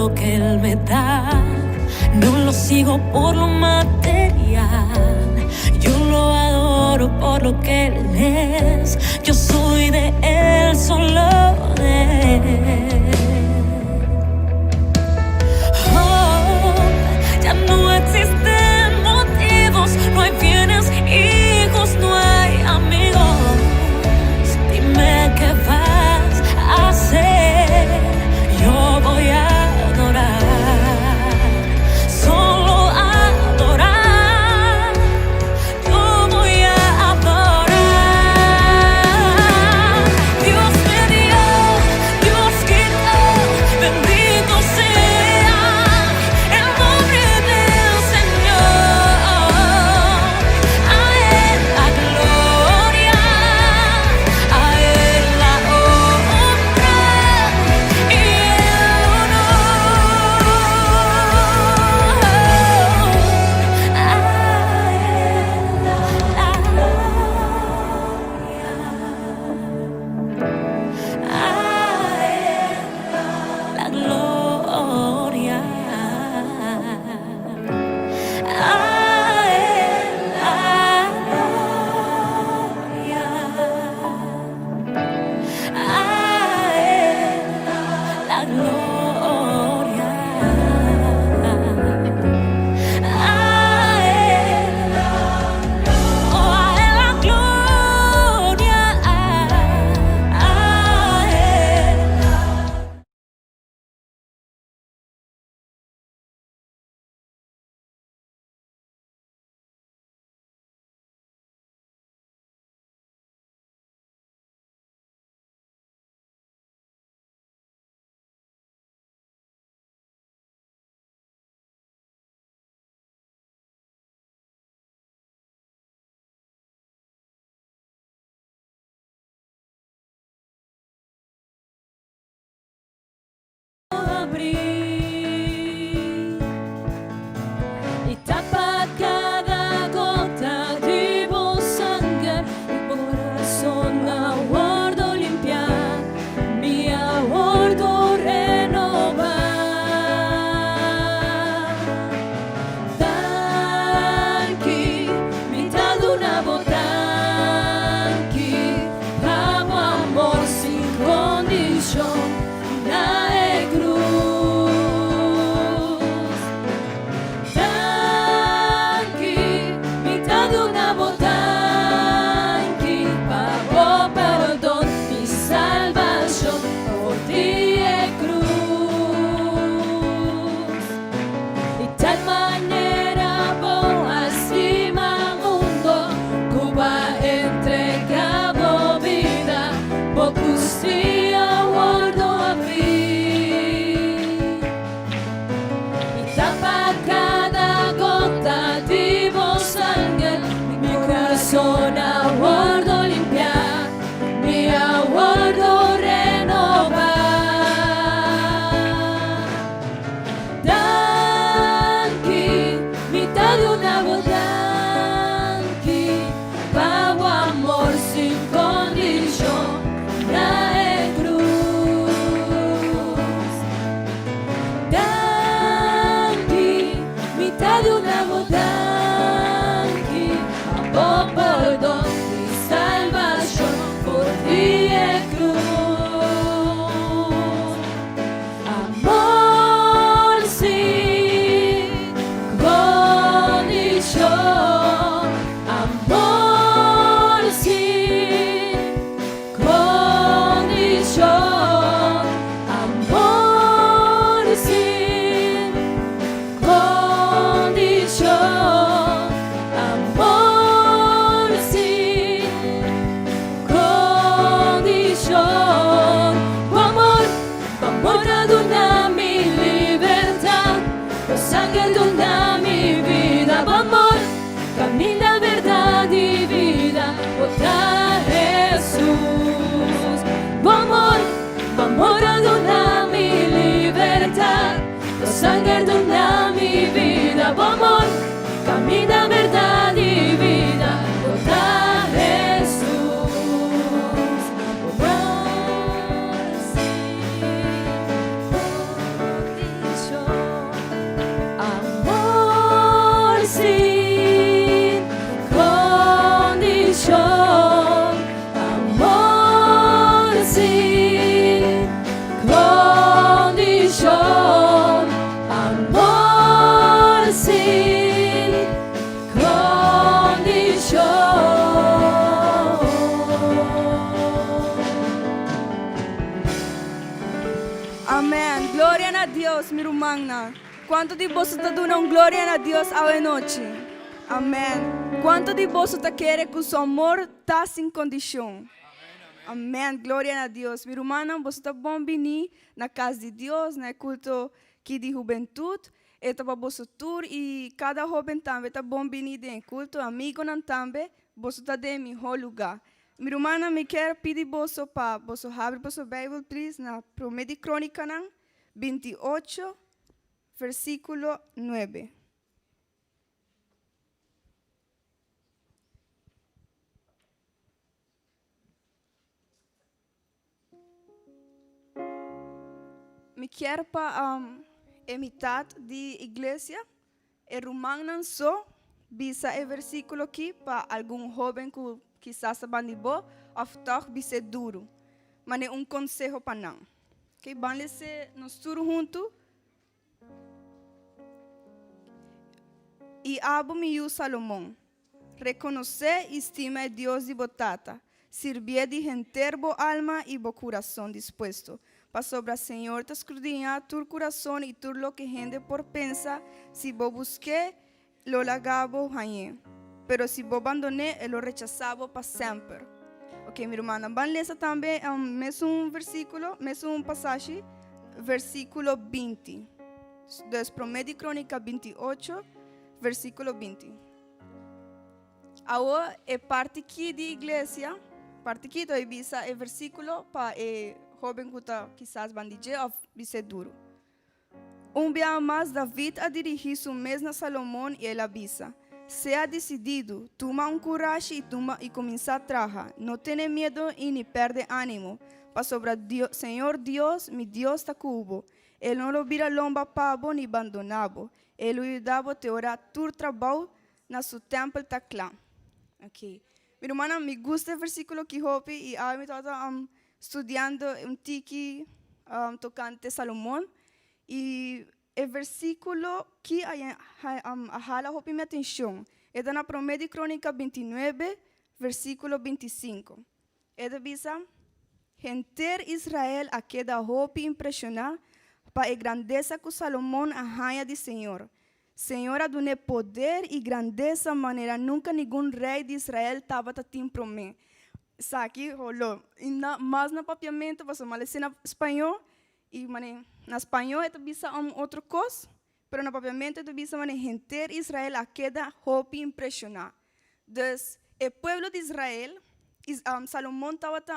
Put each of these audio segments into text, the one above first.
lo que Él me da. No lo sigo por lo material. Yo lo adoro por lo que Él es. Yo soy de Él, solo de Él. Oh, ya no existen motivos, no hay bienes, hijos, no hay amigos. Dime qué vas a hacer. Yo voy a adorar, solo adorar. Yo voy a adorar. Dios me dio, Dios quitó, bendito sea el nombre del Señor. A Él la gloria, a Él la honra y el honor. A Él la gloria. A Él la gloria. A Él la gloria. A Él la gloria. A Él, oh, a Él la gloria. A Él. Habri i tapa kada gota di bo sanger. Mi kurason a wòrdu limpiá, mi a wòrdu renobá. Danki, mi ta duna bo danki, pa bo amor sin kondishon na e krus. Danki, mi ta duna bo danki, pa bo pordon i salbashon for di e krus. Di tal manera bo a stima mundu, ku b'a entregá bo bida, bo kustia wòrdu habrí. I tapa kada gota di bo sanger, mi kurason a wòrdu limpiá, mi a wòrdu renobá. Danki, mi ta duna bo danki, pa bo amor sin kondishon na e krus. Danki, mi ta duna bo danki, pa bo pordon i salbashon for di e krus. Amor sin kondishon, amor sin kondishon, amor sin kondishon, amor sin kondishon. Amor, amor ta duna mi libertat, bo sanger a duna mi bida. Amor, kaminda, berdat i bida, bo ta Jesus. Amor, amor a duna mi libertat, bo sanger a duna mi bida. Amor, kaminda, berdat i bida, bo ta Jesus. Amor sin Gloria na Dios, mi rumannan. Kuantu di boso ta duna un gloria na Dios awe nochi? Amen. Kuantu di boso ta kere ku su amor ta sin kondishon? Amen. Gloria na Dios. Mi rumannan, boso ta bon bini na kas di Dios, na e kulto ki di hubentut. E ta pa boso tur i kada hoben tambe ta bon bini den e kulto, amigonan tambe, boso ta den e mihó lugá. Mi rumannan, mi kier pidi boso pa boso habri boso Bijbel please na Promé di Krónikanan 28 versíkulo 9. Mi kier pa e mitad di iglesia, e rumannan so, bisa e versíkulo aki pa algun hóben ku kisas ta bandi bo òf tòg bis'é duru, manera un konseho pa nan. Oke, ban les'é nos tur huntu. I abo, mi yu Salomon, rekonosé i stima e Dios di bo tata, sirbié di henter bo alma i bo kurason dispuesto, pasobra Señor ta skrudiñá tur kurason i tur loke hende por pensa, si bo busk'é, lo laga bo hañ'é, pero si bo bandon'é, e lo rechasá bo pa semper. Ok, mi rumannan, ban lesa tambe mesun versíkulo, mesun pasashi, versíkulo 20. Dus Promé di Krónika 28, versíkulo 20. Awor e parti ki di iglesia, parti ki ta bisa e versíkulo pa e hóben ku ta kisas ban di dje òf bis'é duru. Un biaha mas David a dirigí su mes na Salomon i el a bisa, Sea disididu, tuma un kurashi i tuma i kuminsá traha. No tene miedu i ni pèrdè ánimo, pasobra Señor Dios, mi Dios, ta ku bo. E no lo bira lomba pa bo ni bandoná bo. E lo yuda bo te ora tur trabou na su tèmpel ta kla. Ok. Mi rumannan, mi gusta e versíkulo aki hopi i awe mi tabata studiando un tiki tokante Salomon i e versíkulo ki a a hala hopi mi atenshon. E ta na Promé di Krónika 29, versíkulo 25. E ta bisa, Henter Israel a keda hopi impreshoná pa e grandesa ku Salomon a haña di señor. Señor a dun'é poder i grandesa manera nunka ningun rei di Israel tabata tin promé. Esaki holó i na mas na papiamentu pasobra mal esei na spañó i manera na spañó e ta bisa un otro kos pero na papiamentu e ta bisa manera henter Israel a keda hopi impreshoná. Dus e pueblo di Israel Salomon tabata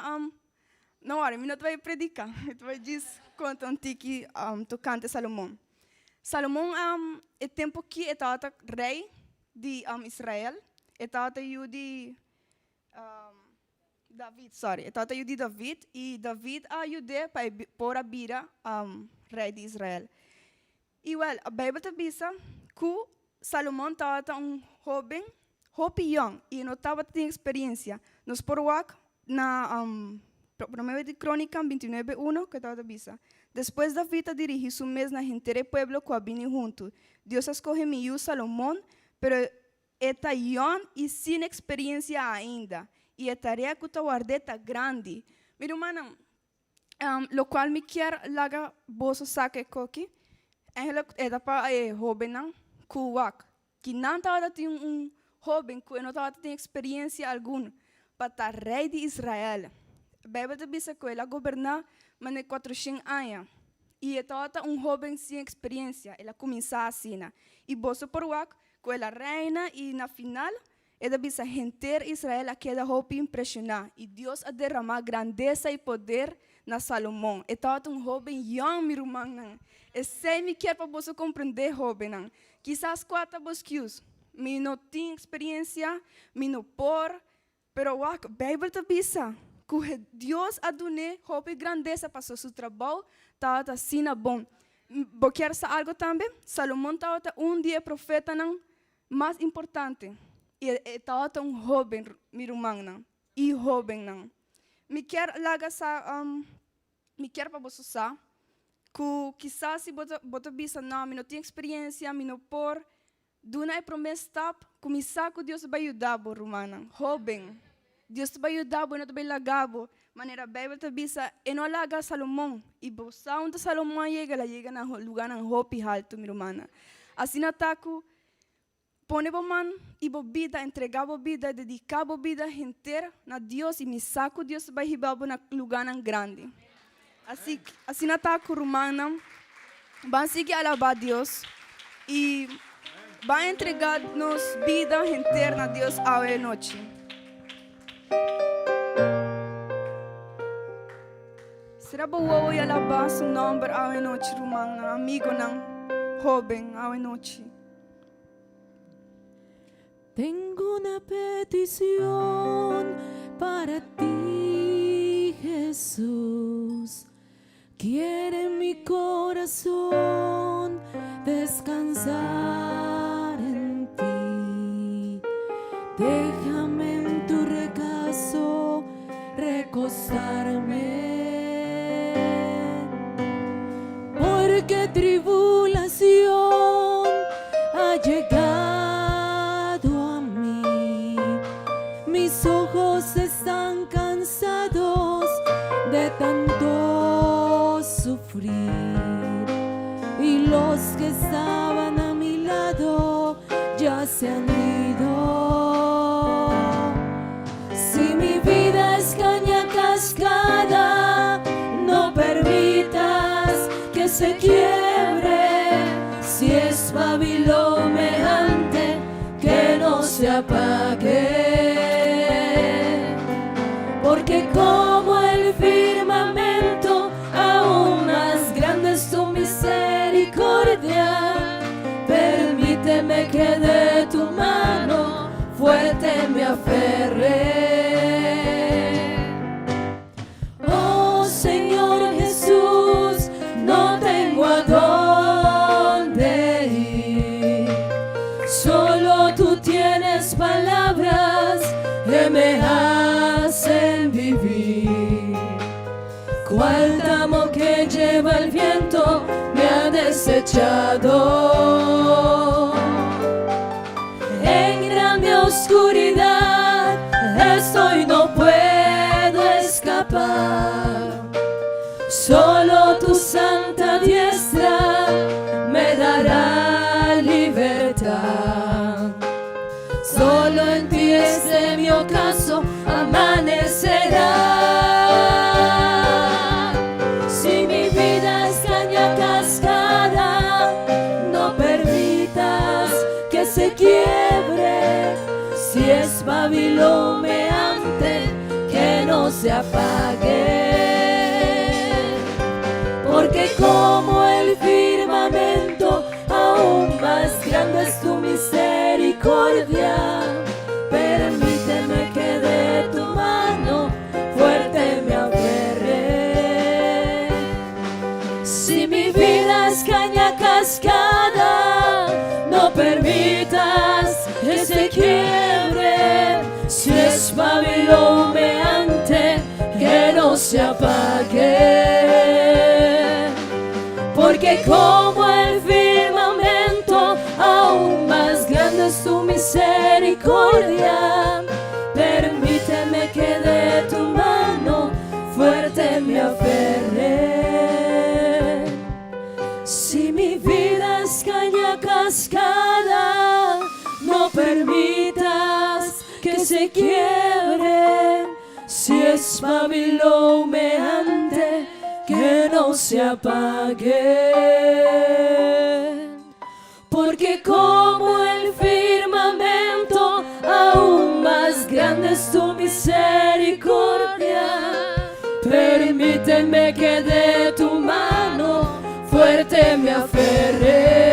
no wòri mi no ta bai prediká mi ta bai djis konta un tiki tokante Salomon. Salomon e tempu aki e tabata rei di Israel e tabata yu di David, sorry, e tabata yu di David i David a yud'é pa e por a bira rei di Israel. I wèl, Beibel ta bisa ku Salomon tabata un hóben hopi yòn i e no tabata tin eksperensia. Nos por wak na Promé di Krónika 29, uno ku e tabata bisa, Despues David a dirigí su mes na henter e pueblo ku a bini huntu, Dios a skohe mi yu Salomon, pero E ta yòn i sin eksperensia ainda, i e tarea ku ta ward'é ta grandi. Mi rumannan, lokual mi kier laga boso sa ku e koki, eigenlijk e ta pa e hóbennan ku wak. Ki nan tabata tin un hóben ku e no tabata tin eksperensia algun pa ta rei di Israel. Beibel ta bisa ku el a goberná manera kuatroshen aña. I e tabata un hóben sin eksperensia, el a kuminsá asina. I boso por wak Ku el a reina i na final e ta bisa henter Israel a keda hopi impreshoná i Dios a derramá grandesa i poder na Salomon. E tabata un hóben yòn, mi rumannan. Esei mi kier pa boso komprendé, hóbennan. Kisas kua ta bo skius? Mi no tin eksperensia, mi no por. Pero wak, Beibel ta bisa ku Dios a dun'é hopi grandesa pasobra su trabou tabata asina bon. Bo kier sa algu tambe? Salomon tabata un di e profetanan mas importante i e tabata un hóben, mi rumannan i hóbennan. Mi kier laga sa, mi kier pa boso sa ku kisas si bo ta bo ta bisa, No, mi no tin eksperensia, mi no por. Duna e promé stap, kuminsá ku Dios ta bai yuda bo, rumannan. Hóben, Dios ta bai yuda bo, e no ta bai laga bo. Manera Beibel ta bisa, E no a laga Salomon, i bo sa unda Salomon a yega, el a yega na lugánan hopi haltu, mi rumannan. Asina ta ku pone bo man i bo bida, entregá bo bida, dediká bo bida henter na Dios i mi sa ku Dios ta bai hiba bo na lugánan grandi. Asi, asina ta ku rumannan, ban sigui alabá Dios i ban entregá nos bida henter na Dios awe nochi. Sera bo wowo i alabá su nòmber awe nochi, rumannan, amigonan, hóben, awe nochi. Tengo una petición para ti, Jesús. Quiere mi corazón descansar en ti. Déjame en tu regazo recostarme. Porque tribulación ha llegado a mí. Mis ojos están cansados de tanto sufrir. Y los que estaban a mi lado ya se han ido. Si mi vida es caña cascada, no permitas que se quiebre. Si es babilomeante, que no se apague. Porque como el firmamento, aún más grande es tu misericordia. Permíteme que de tu mano fuerte me aferre. Oh Señor Jesús, no tengo a dónde ir. Solo tú tienes palabras que me hacen vivir. Cual tamo que lleva el viento me ha desechado. En grande oscuridad estoy, no puedo escapar. Solo tu santa diestra me dará libertad. Solo en ti este mi ocaso amanecerá. Si mi vida es caña cascada, no permitas que se quiebre. Si es babilomeante, que no se apague. Porque como el firmamento, aún más grande es tu misericordia. Permíteme que de tu mano fuerte me aferre. Si mi vida es caña cascada, no permitas que se quiebre. Si es babilomeante, que no se apague. Porque como el firmamento, aún más grande es tu misericordia. Permíteme que de tu mano fuerte me aferre. Si mi vida es caña cascada, no permitas que se quiebre. Si es babilomeante, que no se apague. Porque como el firmamento, aún más grande es tu misericordia. Permíteme que de tu mano fuerte me aferre.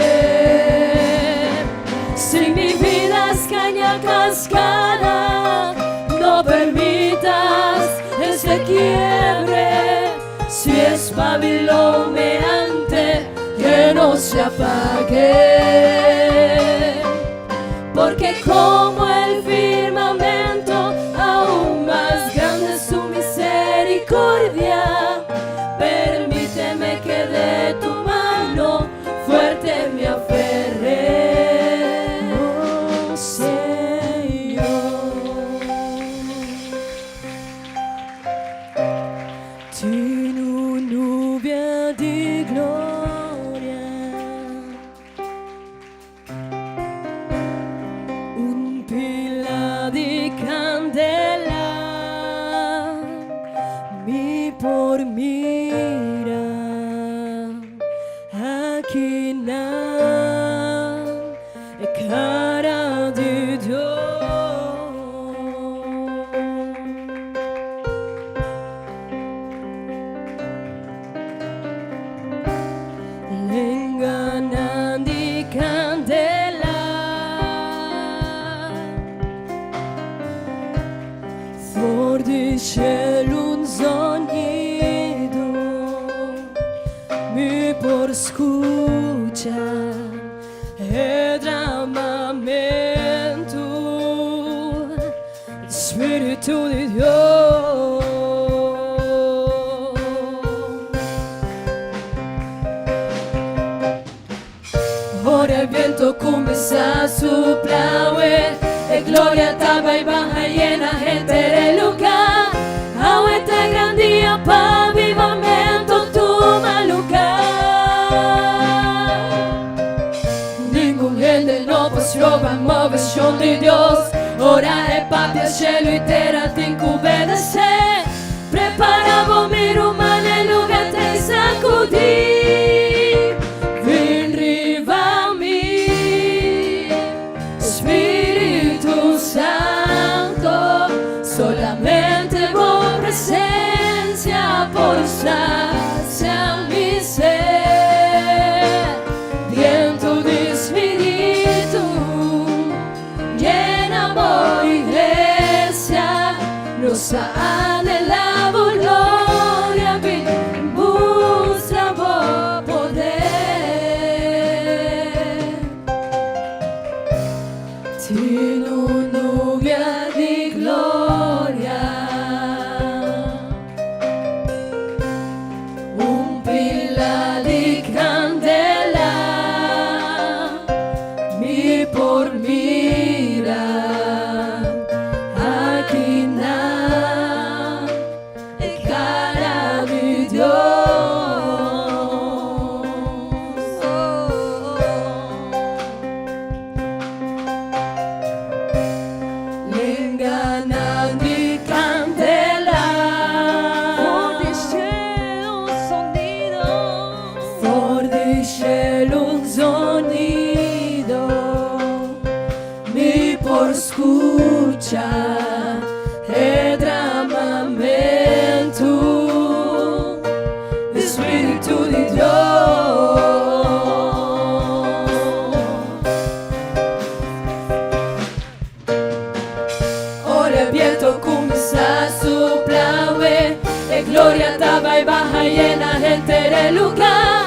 Si mi vida es caña cascada, no permitas que se quiebre. Si es babilomeante, que no se apague. Porque como el firmamento, aún más grande es tu misericordia. Permíteme que de tu mano fuerte me aferre. Oh Señor. Akinan e kara di Dios. Lenganan di kandela For di shelu un zonido Mi por skucha e dramamentu di Spiritu di Dios. Ora e biento kuminsá supla awe, e gloria ta bai baha yena henter e lugá. Awe ta e gran dia pa avivamentu tuma lugá. Ningun hende no por stroba e moveshon di Dios. Ora e papia shelu i tera tin ku obedesé. Prepara bo mi ruman e luga ta e sacudi. Bin riba mi, Spiritu Santo, solamente bo presencia por sacia mi sed. Viento di Spiritu, Yena bo iglesia, nos ta anhela bo gloria, bin mustra bo poder. Tin un nubia di gloria, un pila di candela. Mi por mira aki na e cara di Dios. Lenganan di candela. For di shelu un sonido. For di shelu un zonido mi por skucha e dramamentu di Spiritu di Dios. Ora e biento kuminsá supla awe, e gloria ta bai baha yena henter e lugá.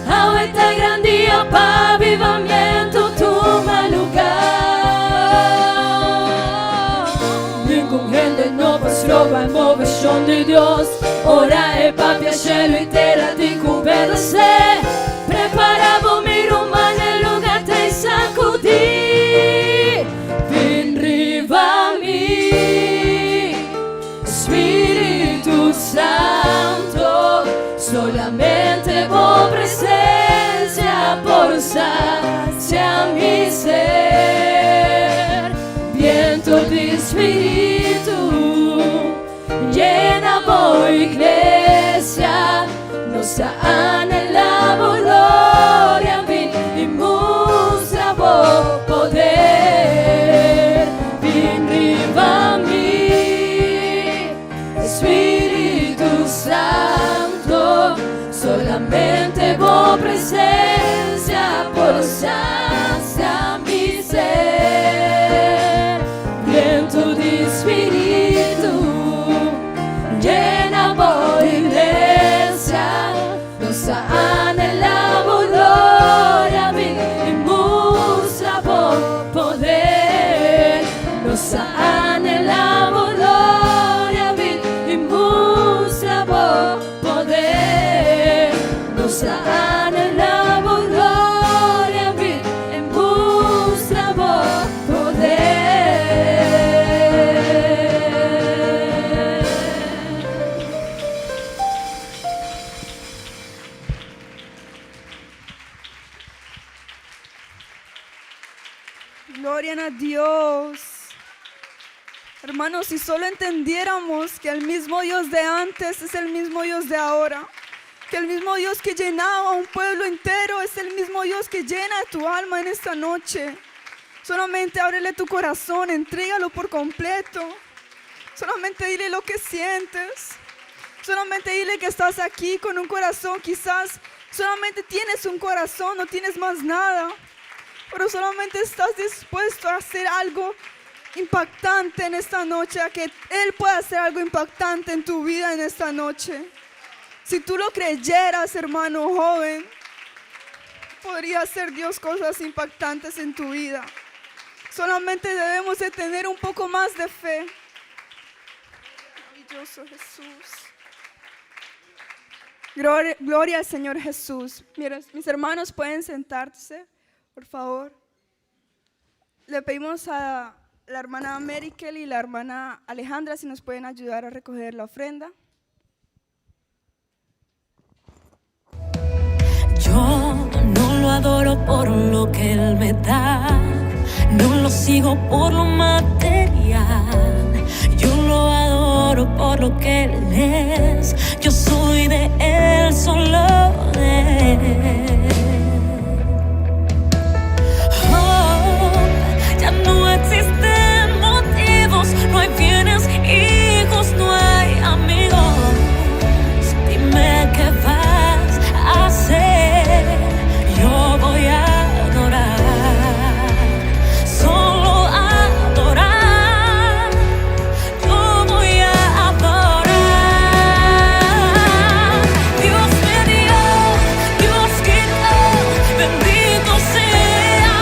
Awe ta e gran dia pa avivamentu tuma lugá. Ningun hende no por stroba e moveshon di Dios. Ora e papia shelu i tera tin ku obedesé. Prepara bo mi ruman e luga ta e sakudí. Bin riba mi, Spiritu Santo, solamente bo presencia por sacia mi ser. Biento di Spiritu, Yena bo iglesia, nos ta anhela bo gloria, bin i mustra bo poder. Bin riba mi, Spiritu Santo, solamente bo presencia por sacia mi ser. Bientu di Spiritu, yena bo iglesia, nos ta anhela bo gloria, bin i mustra bo poder. Nos ta anhela bo gloria, bin i mustra bo poder. Nos ta anhela bo gloria, bin i mustra bo poder. Gloria na Dios. Hermanos, si solo entendiéramos que el mismo Dios de antes es el mismo Dios de ahora, que el mismo Dios que llenaba un pueblo entero es el mismo. mismo Dios que llena tu alma en esta noche. Solamente ábrele tu corazón, entrégalo por completo. Solamente dile lo que sientes. Solamente dile que estás aquí con un corazón. Quizás solamente tienes un corazón, no tienes más nada. Pero solamente estás dispuesto a hacer algo impactante en esta noche, a que Él pueda hacer algo impactante en tu vida en esta noche. Si tú lo creyeras, hermano joven, podría hacer Dios cosas impactantes en tu vida. Solamente debemos de tener un poco más de fe. Maravilloso Jesús. Gloria, gloria al Señor Jesús. Mira, mis hermanos pueden sentarse, por favor. Le pedimos a la hermana Merikel y la hermana Alejandra si nos pueden ayudar a recoger la ofrenda. Yo no lo adoro por lo que él me da, no lo sigo por lo material, yo lo adoro por lo que él es, yo soy de él, solo de él. Oh, ya no existen motivos, no hay bienes, hijos, no hay amigos. Dime qué vas a hacer. Yo voy a adorar, solo adorar. Yo voy a adorar. Dios me dio, Dios quitó, bendito sea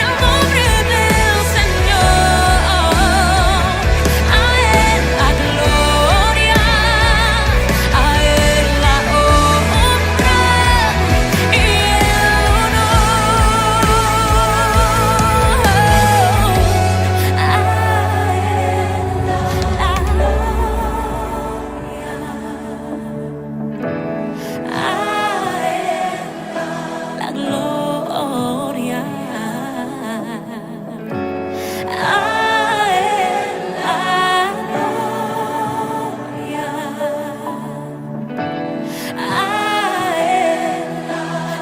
el nombre del Señor. A Él la gloria, a Él la honra y el honor. A Él la gloria. A Él la gloria. A Él la gloria. A Él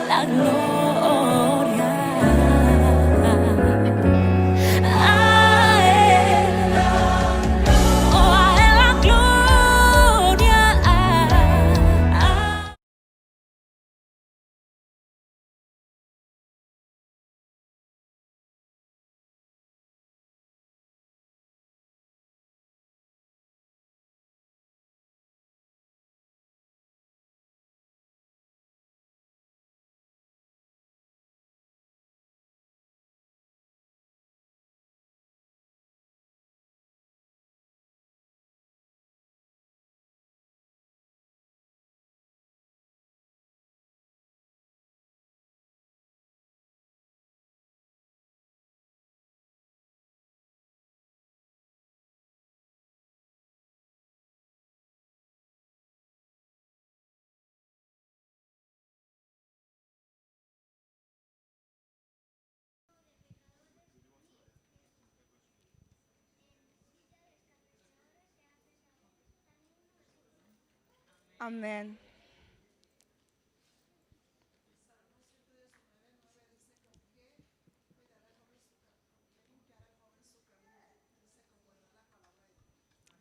la gloria. A Él, oh, a Él la gloria. Amèn.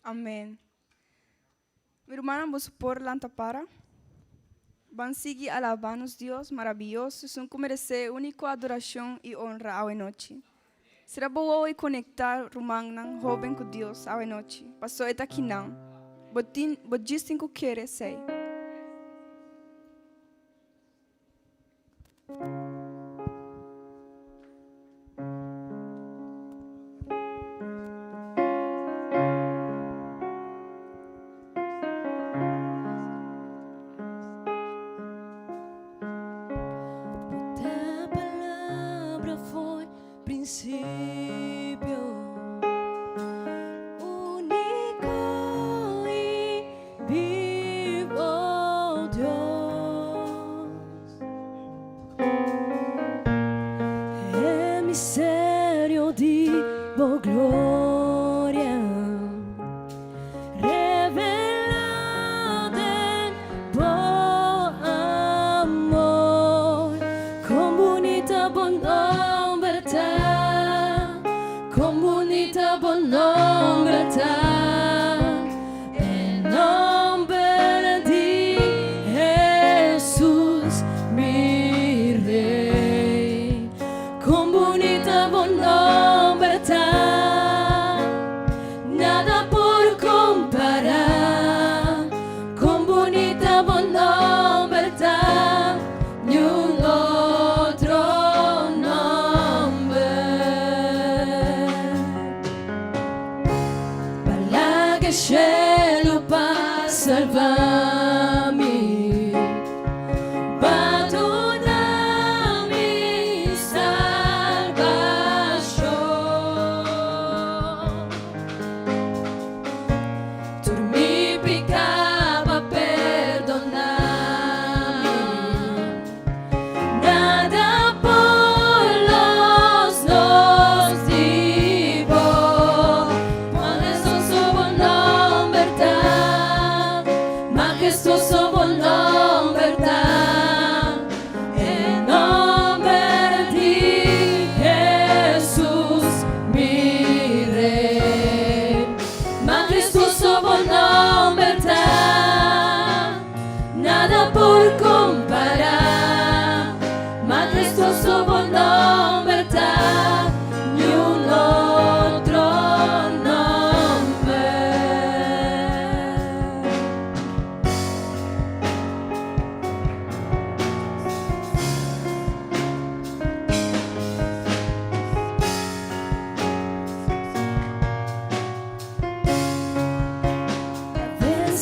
Amèn. Mi rumannan, boso por lanta para. Ban sigui alabá nos Dios maravioso, esun ku meresé úniko adorashon i honra awe nochi. Sera bo wowo i konektá rumannan hóben ku Dios awe nochi, pasó e ta kinan. Bo tin, bo djis tin ku kere esei. Bo palabra foi prinsipio, úniko i bibu Dios. E misterio di bo gloria, revelá den bo amor.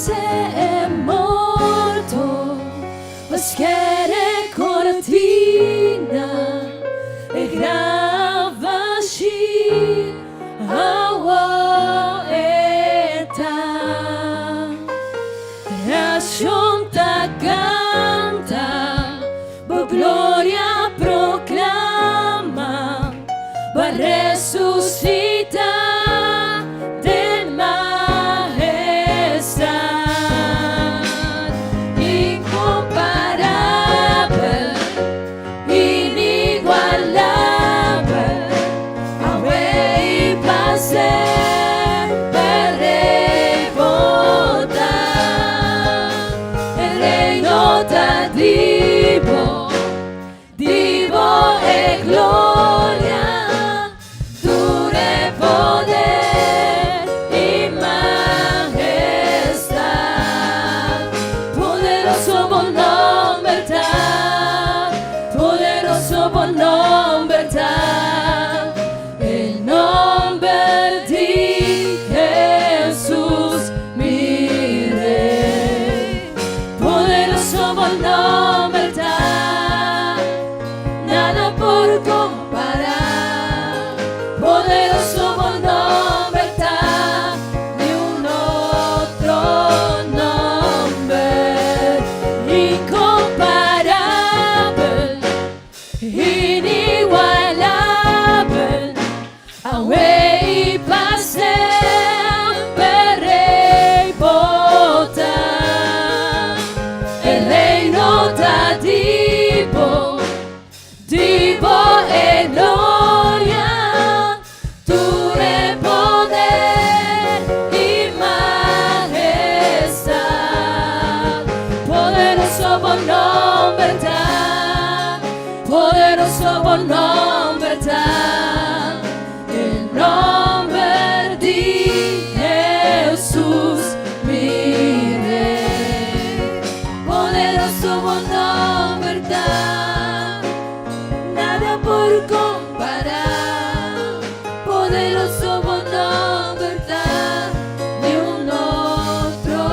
Vence e morto, Bo skere cortina, e graf bashí, awor e ta. Creacion ta canta, Bo gloria proclama, Bo a resucita den mahestad. Incomparabel, inigualabel, awe i pa semper Rei bo ta. E reino ta di bo, di bo e gloria, tur e poder i mahestad. Poderoso bo nomber ta, poderoso bo nomber ta, e nomber di Jesus, mi Rei. Poderoso bo nomber ta, nada por compara. Poderoso bo nomber ta, ni un otro nomber. Incomparabel, inigualabel, awe i pa semper Rei bo ta. E reino ta di bo, di bo e gloria, tur e poder i mahestad. Poderoso bo nomber ta, poderoso bo nomber ta, e nomber di Jesus, mi Rei. Poderoso bo nomber ta, nada por compara. Poderoso bo nomber ta, ni un otro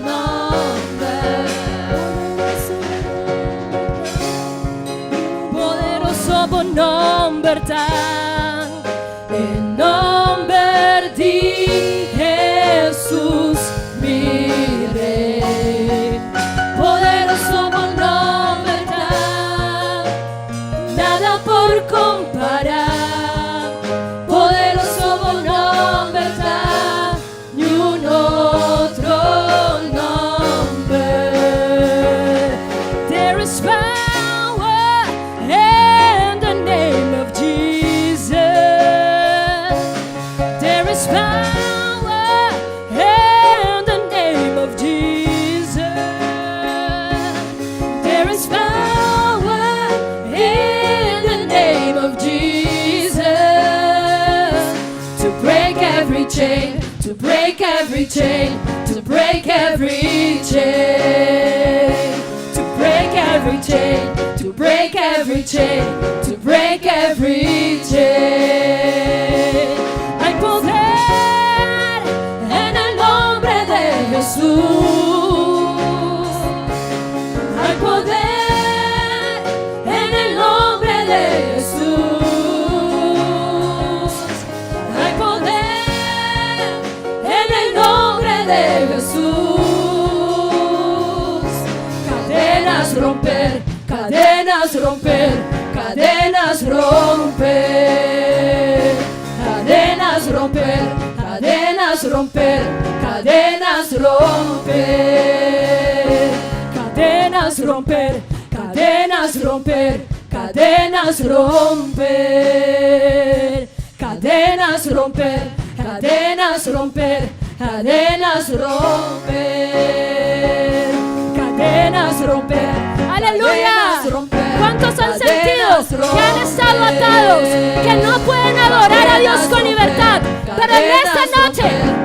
nomber. Poderoso bo nomber ta, e nomber di Jesus, mi Rei. Poderoso bo nomber ta, nada por compara. Poderoso bo nomber ta, ni un otro nomber. There is power in the name of Jesus. There is power in the name of Jesus. There is power in the name of Jesus to break every chain, to break every chain, to break every chain, to break every chain, to break every chain, to break every chain. Hay poder en el nombre de Jesús. Hay poder en el nombre de Jesús. Hay poder en el nombre de Jesús. Cadenas romper, cadenas romper, cadenas romper. Cadenas romper, cadenas romper, cadenas romper. Cadenas romper, cadenas romper, cadenas romper. Cadenas romper, cadenas romper, cadenas romper. Cadenas romper. Aleluya. Cadenas romper. ¿Cuántos han sentido Cadenas que han estado atados, que no pueden adorar a Dios con libertad? Pero en esta noche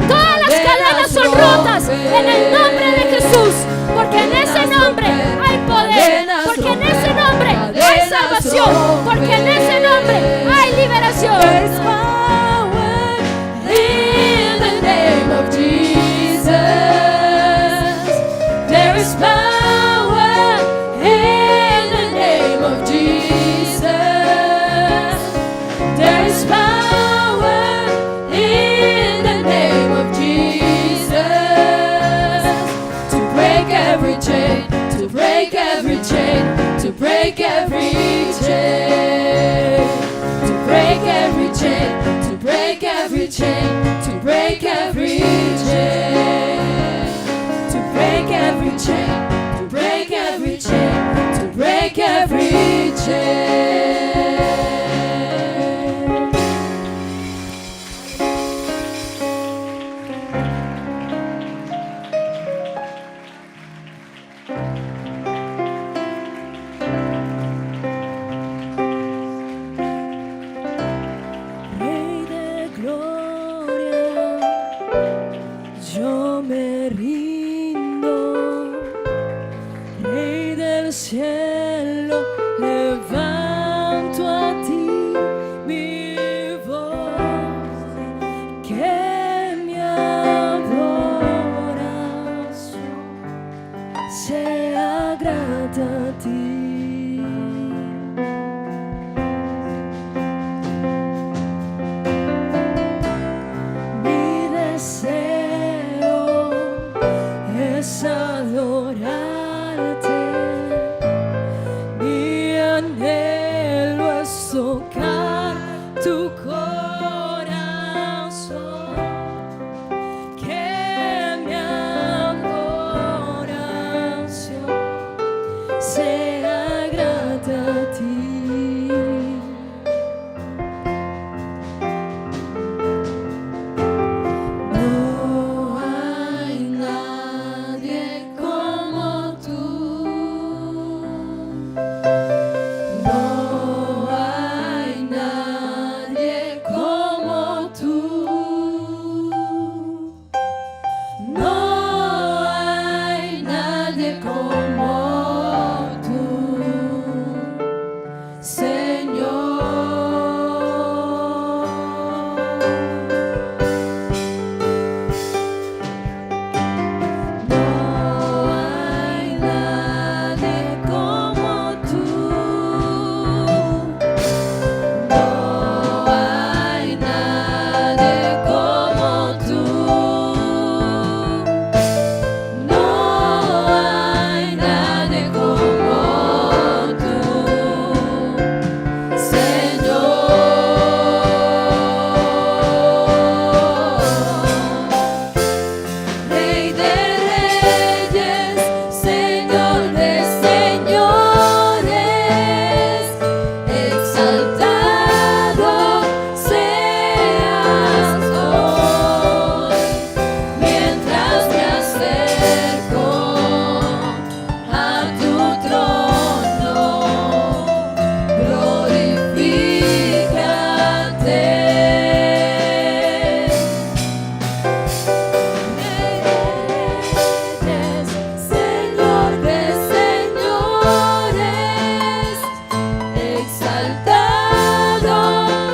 todas las cadenas son rotas en el nombre de Jesús, porque en ese nombre hay poder, porque en ese nombre hay salvación, porque en ese nombre hay liberación. There's power in the name of Jesus. break every chain, to break every chain, to break every chain, to break every chain, to break every chain, to break every chain, to break every chain. Rey de gloria, yo me rindo. Rey del cielo, levanto a ti mi voz, que mi adoración sea grata a ti. Mi deseo es adorarte. Mi anhelo es tocar tu corazón. Que mi adoración sea grata a ti. No hay nadie como tú. No hay nadie como tú. No hay nadie como tú, Señor. No hay nadie como tú. No hay nadie como tú. No hay nadie como tú, Señor. Rey de reyes, Señor de señores, exaltado seas hoy, mientras me acerco a tu trono, glorifícate. Reyes, Señor de señores, exaltado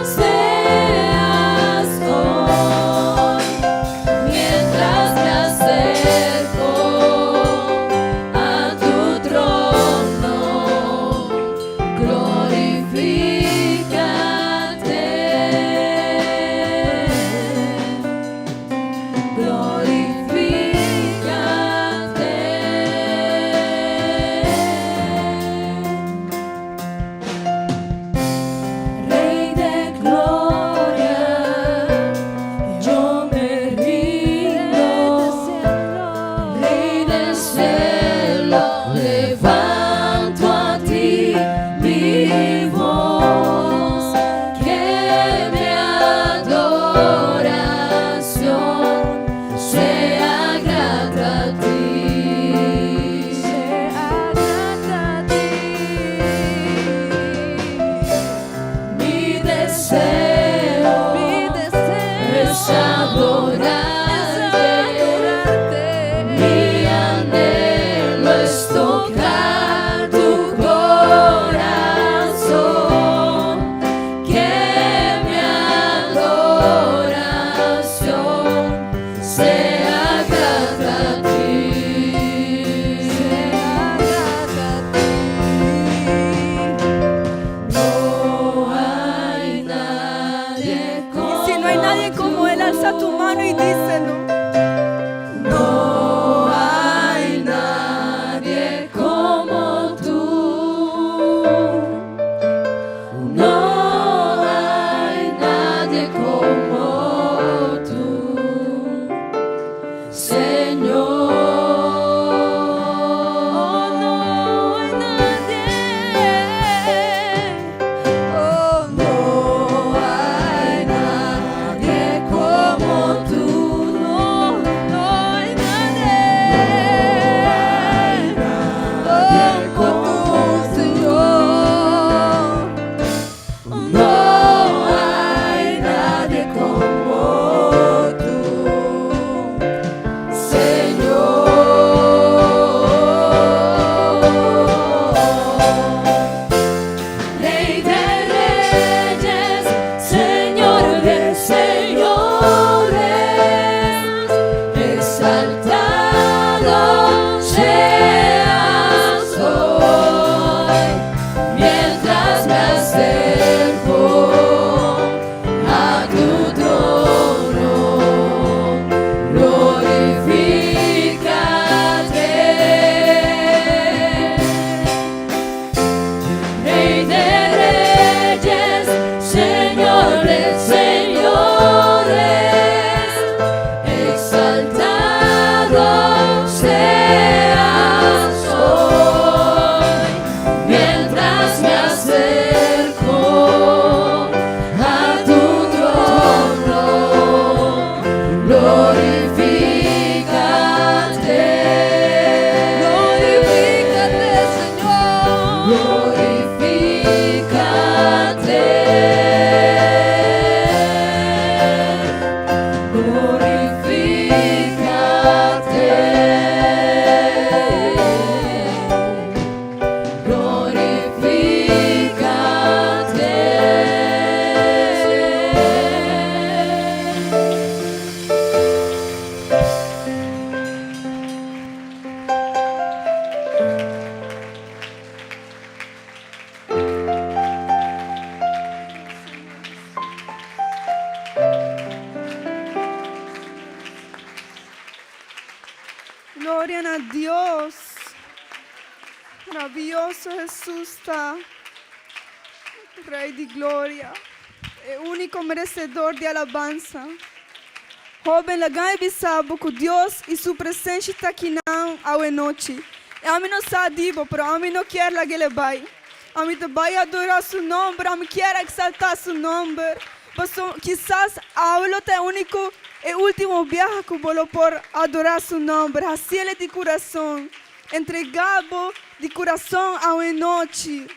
seas hoy, mientras me acerco a tu trono, glorifícate. Glorifícate. Rey de gloria, yo me rindo. Rey del cielo, levanto a ti mi voz, que mi adoración sea grata a ti. Sea grata a ti. Mi deseo Mi deseo es adorarte. adorarte. Mi anhelo es tocar tu corazón, que mi adoración sea grata a ti. Sea grata a ti. No hay nadie como Y si no hay nadie como él, alza tu mano y díselo. No hay nadie como tú. Dios. Maravioso Hesus ta, Rey di Gloria, e úniko meresedor di alabansa. Hóben, laga mi bisa bo ku Dios i Su presenshi ta kinan awe nochi. I ami no sa di bo, pero ami no kier lag'el e bai. Ami ta bai adorá Su nòmber, ami kier eksaltá Su nòmber. Pasobra kisas awe lo ta e úniko, e último biaha ku bo lo por adorá Su nòmber. Hasiel di kurason. Entregá bo di kurason awe nochi.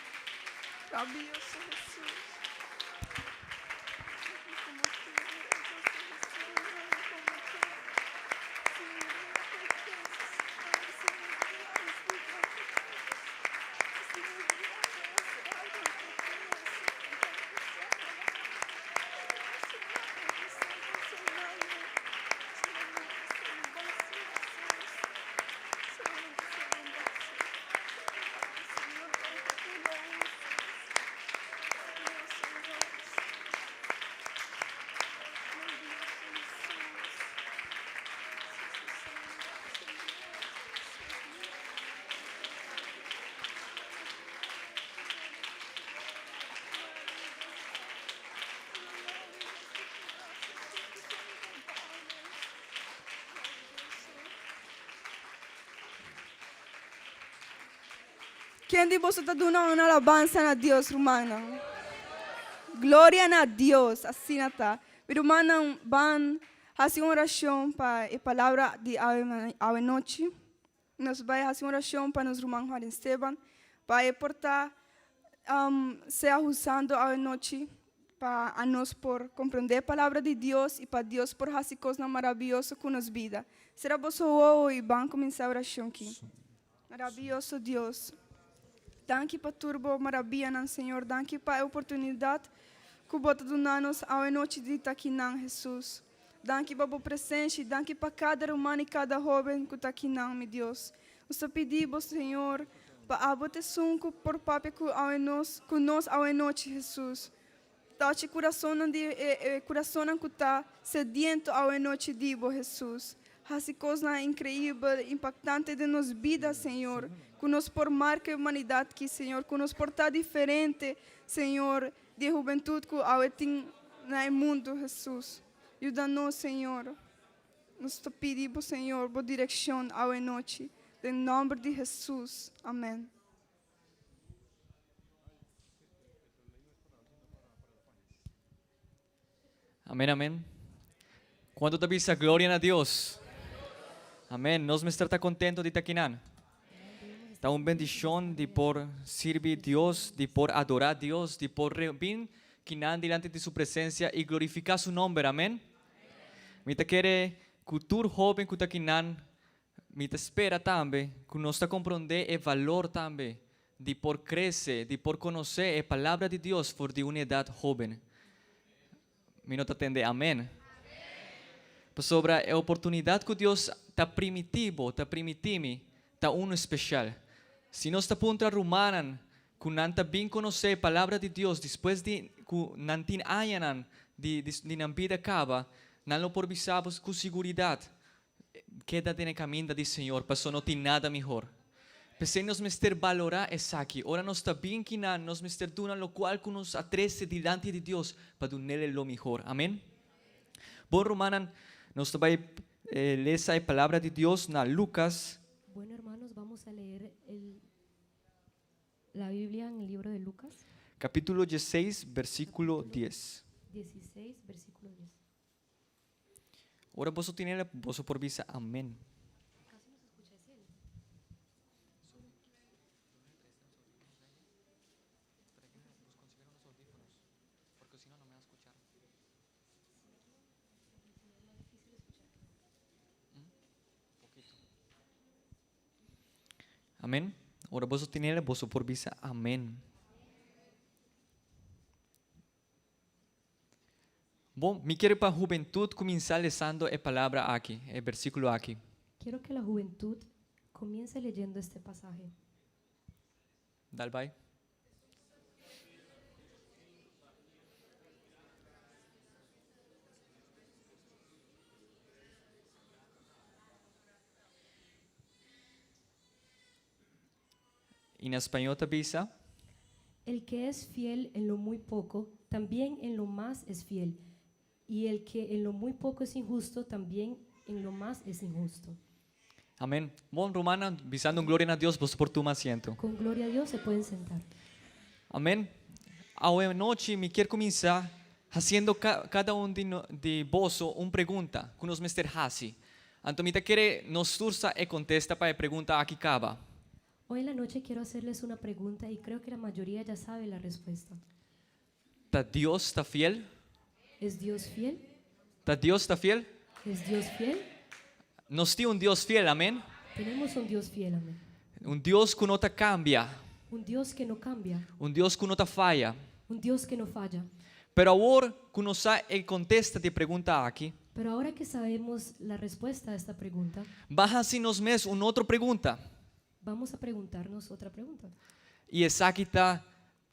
Ken di boso ta duna un alabansa na Dios, rumannan? Gloria na Dios, asina ta. Mi rumannan, ban hasi un orashon pa e palabra di awe nochi. Nos bai hasi un orashon pa nos ruman Juan Esteban, pa e por ta sea usando awe nochi pa anos por comprende e palabra di Dios y pa Dios por haci cosnan maraviyoso cu nos bida. Cera boso wowo y ban cuminsa oracion ki. Maraviyoso Dios, danki pa tur bo maraviyanan, Señor. Danki pa e oportunidad cu bo ta duna nos awe nochi di ta kinan, Jesus. Danki pa bo presencia y danki pa cada ruman y cada hoben cu ta kinan, mi Dios. Nos ta pidi bo, Señor, pa abo ta esun cu por papia cu awe nos, cu nos awe nochi, Jesus. Tochi curasonnan di e, e curasonnan cu ta sediento awe nochi di bo, Jesus. Haci cosnan increibel, impactante den nos bida, Señor, cu nos por marca e humanidad ki, Señor, cu nos por ta diferente, Señor, di e hubentud cu awe tin na e mundo, Jesus. Yuda nos, Señor. Nos ta pidi bo, Señor, bo direccion awe nochi. Den nomber di Jesus. Amen. Amen, amen. Cuanto ta bisa gloria na Dios? Amen. Nos mester ta contento di ta kinan. Ta un bendicion di por sirbi Dios, di por adora Dios, di por bin kinan dilanti di su presencia y glorifica su nomber. Amen. Mi ta kere ku tur hoben ku ta kinan, mi ta spera tambe ku nos ta komprondé e valor tambe di por krese, di por konosé e Palabra di Dios for di un edat hoben. Mi no ta tende amen. Pasobra e oportunidat ku Dios ta primití bo, ta primití mi, ta unu speshal. Si nos ta puntra rumannan ku nan ta bin konosé e Palabra di Dios despues di ku nan tin añanan di di nan bida kaba, nan lo por bisa bo ku siguridat, Keda den e kaminda di Señor, paso no tin nada mihor. P'esei nos mester balorá esaki. Ora nos ta bin kinan, nos mester duna lokual ku nos a trese dilanti di Dios pa dun'El e lo mihor. Amen. Bon rumannan, nos ta bai lesa e Palabra di Dios na Lukas. Bueno hermanos, vamos a leer el la Biblia en el libro de Lucas. Capítulo dieseis, versículo dies. Dieseis, versículo dies. Ora boso tin el, boso por bisa amen. Amen. Ora boso tin el, boso por bisa amen. Bon, mi kier pa hubentud cuminsa lesando e palabra aki, e versiculo aki. Quiero que la juventud comience leyendo este pasaje. Dal bai. I na spañó ta bisa. El que es fiel en lo muy poco, también en lo más es fiel. Y el que en lo muy poco es injusto, también en lo más es injusto. Amèn. Bon, rumannan, bisando un gloria na Dios, boso por tuma asiento. Con gloria a Dios se pueden sentar. Amèn. Awe anochi mi kier kuminsá hasiendo kada un di di boso un pregunta ku nos mester hasi. Anto mi ta kere nos tur sa e kontesta pa e pregunta aki kaba. Hoy en la noche quiero hacerles una pregunta y creo que la mayoría ya sabe la respuesta. Ta Dios ta fiel? ¿Es Dios fiel? Ta Dios ta fiel? ¿Es Dios fiel? Nos tin un Dios fiel, amèn? Tenemos un Dios fiel, amén. Un Dios ku no ta kambia. Un Dios que no cambia. Un Dios ku no ta faya. Un Dios que no falla. Pero awor ku nos sa e kontesta di e pregunta aki. Pero ahora que sabemos la respuesta a esta pregunta. Ban hasi nos mes un otro pregunta. Vamos a preguntarnos otra pregunta. I esaki ta,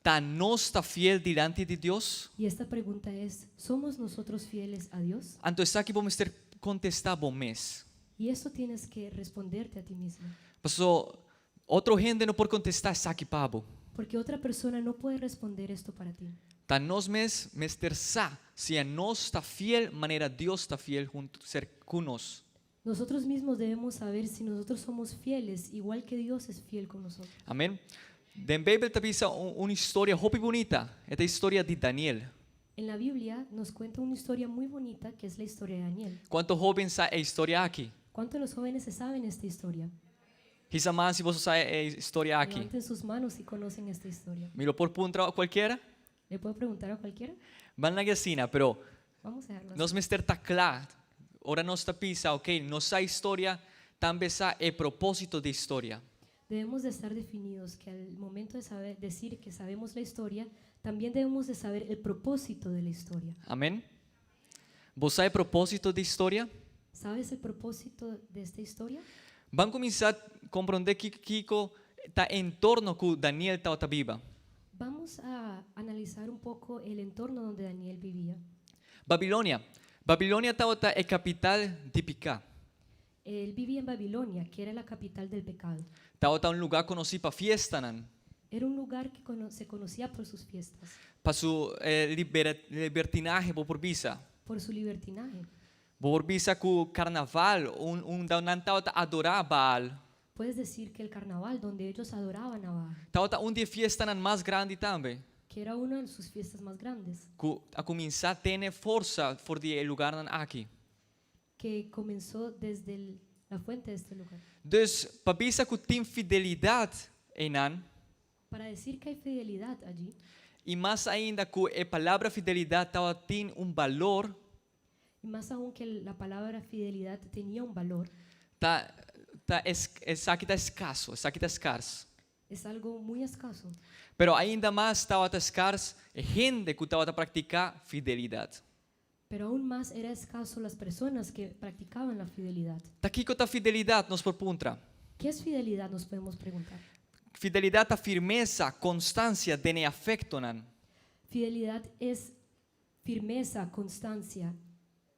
Ta nos ta fiel dilanti di Dios? Y esta pregunta es, ¿somos nosotros fieles a Dios? Anto esaki bo mester kontestá bo mes. Y esto tienes que responderte a ti mismo. Paso otro hende no por kontestá esaki pa bo. Porque otra persona no puede responder esto para ti. Ta nos mes mester sa si a nos ta fiel manera Dios ta fiel huntu ser ku nos. Nosotros mismos debemos saber si nosotros somos fieles igual que Dios es fiel con nosotros. Amen. Den Beibel ta bisa un un historia hopi bunita, e ta historia di Daniel. En la Biblia nos cuenta una historia muy bonita que es la historia de Daniel. Cuanto hoben sa e historia aki? Cuanto de los jóvenes se saben esta historia? Hisa man si boso sa e historia aki. Levanten sus manos si conocen esta historia. Mi lo por puntra cualkiera? Le puedo preguntar a cualquiera? Ban laga asina, pero Vamos a dejarlo así. nos mester ta kla ora nos ta bisa, ok, nos sa historia, tambe sa e propósito di historia. Debemos de estar definidos que al momento de saber, decir que sabemos la historia, también debemos de saber el propósito de la historia. Amén. Bo sa e propósito di historia? ¿Sabes el propósito de esta historia? Ban kuminsá komprondé kiko ta e entorno ku Daniel tabata biba. Vamos a analizar un poco el entorno donde Daniel vivía. Babilonia. Babilonia tabata e kapital di piká. El vivía en Babilonia, que era la capital del pecado. Tabata un lugá konosí pa fiestanan. Era un lugar que se conocía por sus fiestas. Pa su libertinahe bo por bisa. Por su libertinaje. Bo por bisa ku karnaval un unda nan tabata adorá Baal. Puedes decir que el carnaval donde ellos adoraban a Baal. Tabata un di e fiestanan mas grandi tambe. Que era una de sus fiestas más grandes. Ku a kuminsá tene forsa for di e lugarnan aki. Que comenzó desde el, la fuente de este lugar. Dus pa bisa ku tin fidelidat einan. Para decir que hay fidelidad allí. I mas ainda ku e palabra fidelidat tabatin un balor. Y más aún que la palabra fidelidad tenía un valor. Ta ta esaki ta eskaso, esaki ta skars. Es algo muy escaso. Pero ainda mas tabata skars e hende ku tabata praktiká fidelidat. Pero aún más era escaso las personas que practicaban la fidelidad. Ta kiko ta fidelidat? Nos por puntra. ¿Qué es fidelidad? Nos podemos preguntar. Fidelidat ta firmesa, konstansia den e afektonan. Fidelidad es firmeza, constancia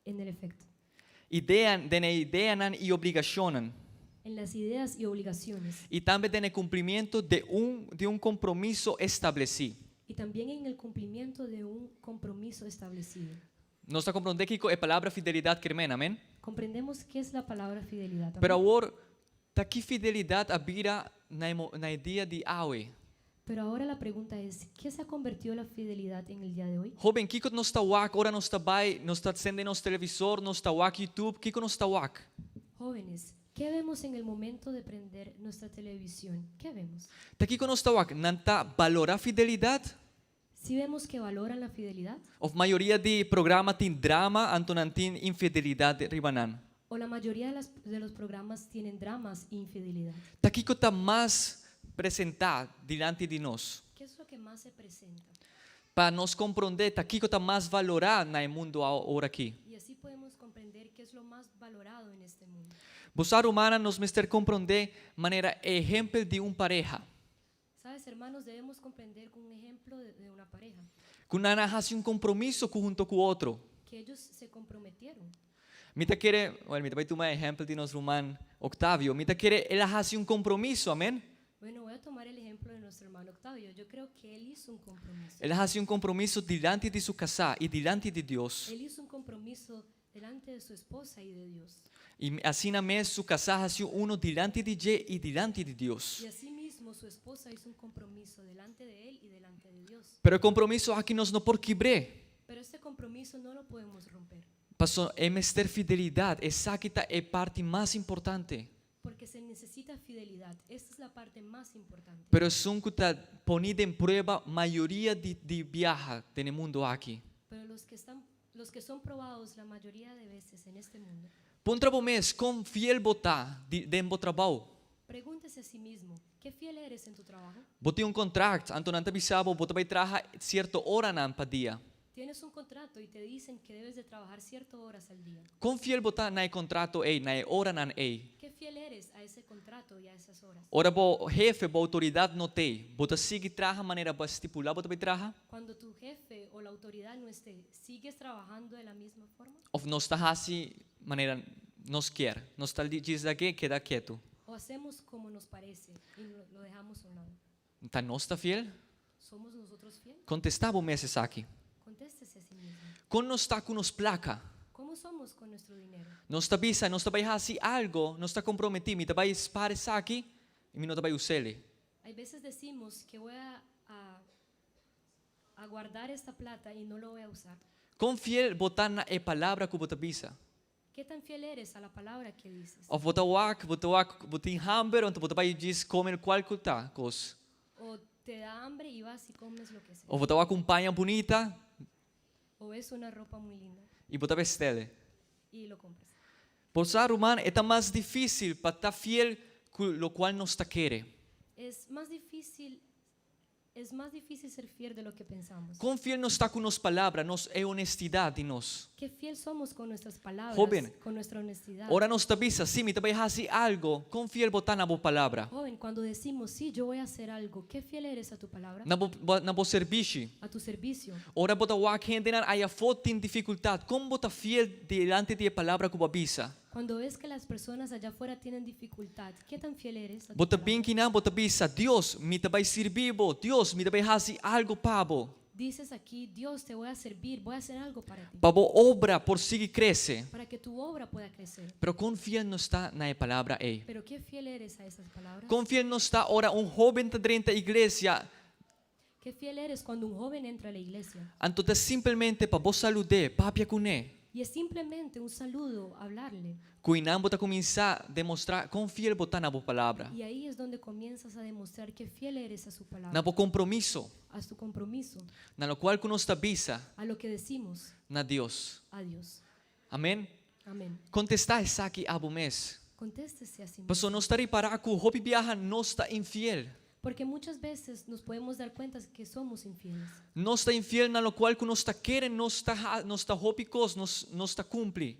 en el efecto. Idea, den e ideanan i obligashonnan. En las ideas y obligaciones. I tambe den e kumplimiento de un di un kompromiso establesí. Y también en el cumplimiento de un compromiso establecido. Nos ta komprondé kiko e palabra fidelidat ker men, amén? Comprendemos qué es la palabra fidelidad, amén? Pero awor, ta ki fidelidat a bira na e na e dia di awe? Pero ahora la pregunta es, ¿qué se ha convertido la fidelidad en el día de hoy? Hóben, kiko nos ta wak ora nos ta bai, nos ta sende nos televisor, nos ta wak YouTube, kiko nos ta wak? Jóvenes, ¿qué vemos en el momento de prender nuestra televisión? ¿Qué vemos? Ta kiko nos ta wak? Nan ta balorá fidelidat? Si vemos que valoran la fidelidad? Of mayoria di programa tin drama anto nan tin infidelidat riba nan? O la mayoría de las, de los programas tienen dramas e infidelidad? Ta kiko ta mas presentá dilanti di nos? ¿Qué es lo que más se presenta? Pa nos komprondé ta kiko ta mas valorá na e mundu awor aki. Y así podemos comprender qué es lo más valorado en este mundo. Bo sa rumannan nos mester komprondé manera e ehempel di un pareha. Sabes, hermanos, debemos comprender con un ejemplo de, de una pareja. Ku nan a hasi un kompromiso ku hunto ku otro. Que ellos se comprometieron. Mi ta kere, well, mi ta bai tuma e ehempel di nos ruman Octavio. Mi ta kere el a hasi un kompromiso, amen? Bueno, voy a tomar el ejemplo Yo creo que él hizo un compromiso. El a hasi un kompromiso dilanti di su kasá i dilanti di Dios. Él hizo un compromiso delante de su esposa y de Dios. I asina mes su kasá a hasi uno dilanti di dje i dilanti di Dios. Y asimismo su esposa hizo un compromiso delante de él y delante de Dios. Pero e kompromiso aki nos no por kibr'é. Pero este compromiso no lo podemos romper. Paso e mester fidelidat, esaki ta e parti mas importante. Porque se necesita fidelidad. Esta es la parte más importante. Pero esun ku ta poni den prueba mayoria di di biaha den e mundu aki. Pero los que están, los que son probados la mayoría de veces en este mundo. Puntra bo mes kon fiel bo ta di den bo trabou. Pregúntese a sí mismo, ¿qué fiel eres en tu trabajo? Bo tin un kontrakt, anto nan ta bisa bo bo ta bai traha sierto oranan pa dia. Tienes un contrato y te dicen que debes de trabajar cierto horas al día. Kon fiel bo ta na e kontrato ei, na e oranan ei? ¿Qué fiel eres a ese contrato y a esas horas? Ora bo hefe, bo outoridat no t'ei, bo ta sigui traha manera bo a stipulá bo ta bai traha? Cuando tu jefe o la autoridad no esté, ¿sigues trabajando de la misma forma? Of nos ta hasi manera nos kier? Nos ta djis lag'é keda ketu? ¿O hacemos como nos parece y lo dejamos a un lado? Ta nos ta fiel? ¿Somos nosotros fiel? Kontestá bo mes esaki. Contéstese a sí mismo. Kon nos ta ku nos plaka? ¿Cómo somos con nuestro dinero? Nos ta bisa, nos ta bai hasi algo, nos ta komprometí, mi ta bai spar esaki i mi no ta bai us'el. Hay veces decimos que voy a, a, a guardar esta plata y no lo voy a usar. Kon fiel bo ta na e palabra ku bo ta bisa? ¿Qué tan fiel eres a la palabra que dices? Of bo ta wak, bo ta wak, bo tin hamber, anto bo ta bai djis kome kual ku ta kos. O te da hambre y vas y comes lo que sea. Of bo ta wak un paña bunita O ves una ropa muy linda i bo ta bestele. y lo compras. Por sa ruman, e ta mas difísil pa ta fiel ku lokual nos ta kere. Es más difícil Es más difícil ser fiel de lo que pensamos. Kon fiel nos ta ku nos palabra, nos e honestidat di nos? Qué fiel somos con nuestras palabras, Hóben, con nuestra honestidad. ora nos ta bisa, Sí, mi ta bai hasi algo, kon fiel bo ta na bo palabra? Joven, cuando decimos, sí, yo voy a hacer algo, qué fiel eres a tu palabra? Na bo, na bo servishi. A tu servicio. Ora bo ta wak hendenan ayafó tin difikultat, kon bo ta fiel dilanti di e palabra ku bo a bisa? Cuando ves que las personas allá afuera tienen dificultad, ¿qué tan fiel eres a tu Bo ta palabra? bin kinan, bo ta bisa, Dios, mi ta bai sirbi bo. Dios, mi ta bai hasi algu pa bo. Dices aquí, Dios, te voy a servir, voy a hacer algo para ti. Pa bo obra por sigui krese. Para que tu obra pueda crecer. Pero kon fiel nos ta na e palabra ei? Pero qué fiel eres a esas palabras? Kon fiel nos ta ora un hóben ta drenta iglesia? Qué fiel eres cuando un joven entra a la iglesia? Anto ta simplemente pa bo salud'é, papia kuné. Y es simplemente un saludo, hablarle. Ku einan bo ta kuminsá demostrá kon fiel bo ta na bo palabra. Y ahí es donde comienzas a demostrar qué fiel eres a su palabra. Na bo kompromiso. A su compromiso. Na lokual ku nos ta bisa. A lo que decimos. Na Dios. A Dios. Amén. Amén. Kontestá esaki abo mes. Contéstese a sí mismo. Pasobra nos ta ripará ku hopi biaha nos ta infiel. Porque muchas veces nos podemos dar cuenta que somos infieles. Nos ta infiel na lokual ku nos ta kere nos ta nos ta hopi kos nos nos ta kumpli.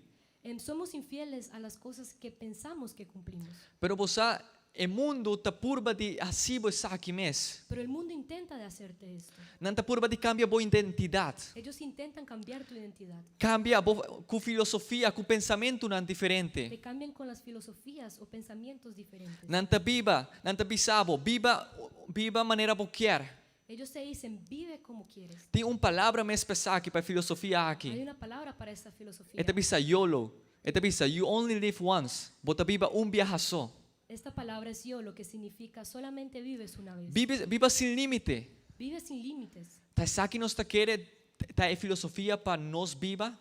Somos infieles a las cosas que pensamos que cumplimos. Pero bo sa e mundu ta purba di hasi bo esaki mes. Pero el mundo intenta de hacerte esto. Nan ta purba di kambia bo identidat. Ellos intentan cambiar tu identidad. Kambia bo ku filosofia, ku pensamentunan diferente. Te cambian con las filosofías o pensamientos diferentes. Nan ta biba, nan ta bisa bo, biba, biba manera bo kier. Ellos te dicen, vive como quieres. Tin un palabra mes pa esaki, pa e filosofia aki. Hay una palabra para esta filosofía. E ta bisa YOLO. E ta bisa, you only live once. Bo ta biba un biaha so. Esta palabra es YOLO, que significa solamente vives una vez. Bibe, biba sin límite. Vive sin límites. Ta esaki nos ta kere ta e filosofia pa nos biba?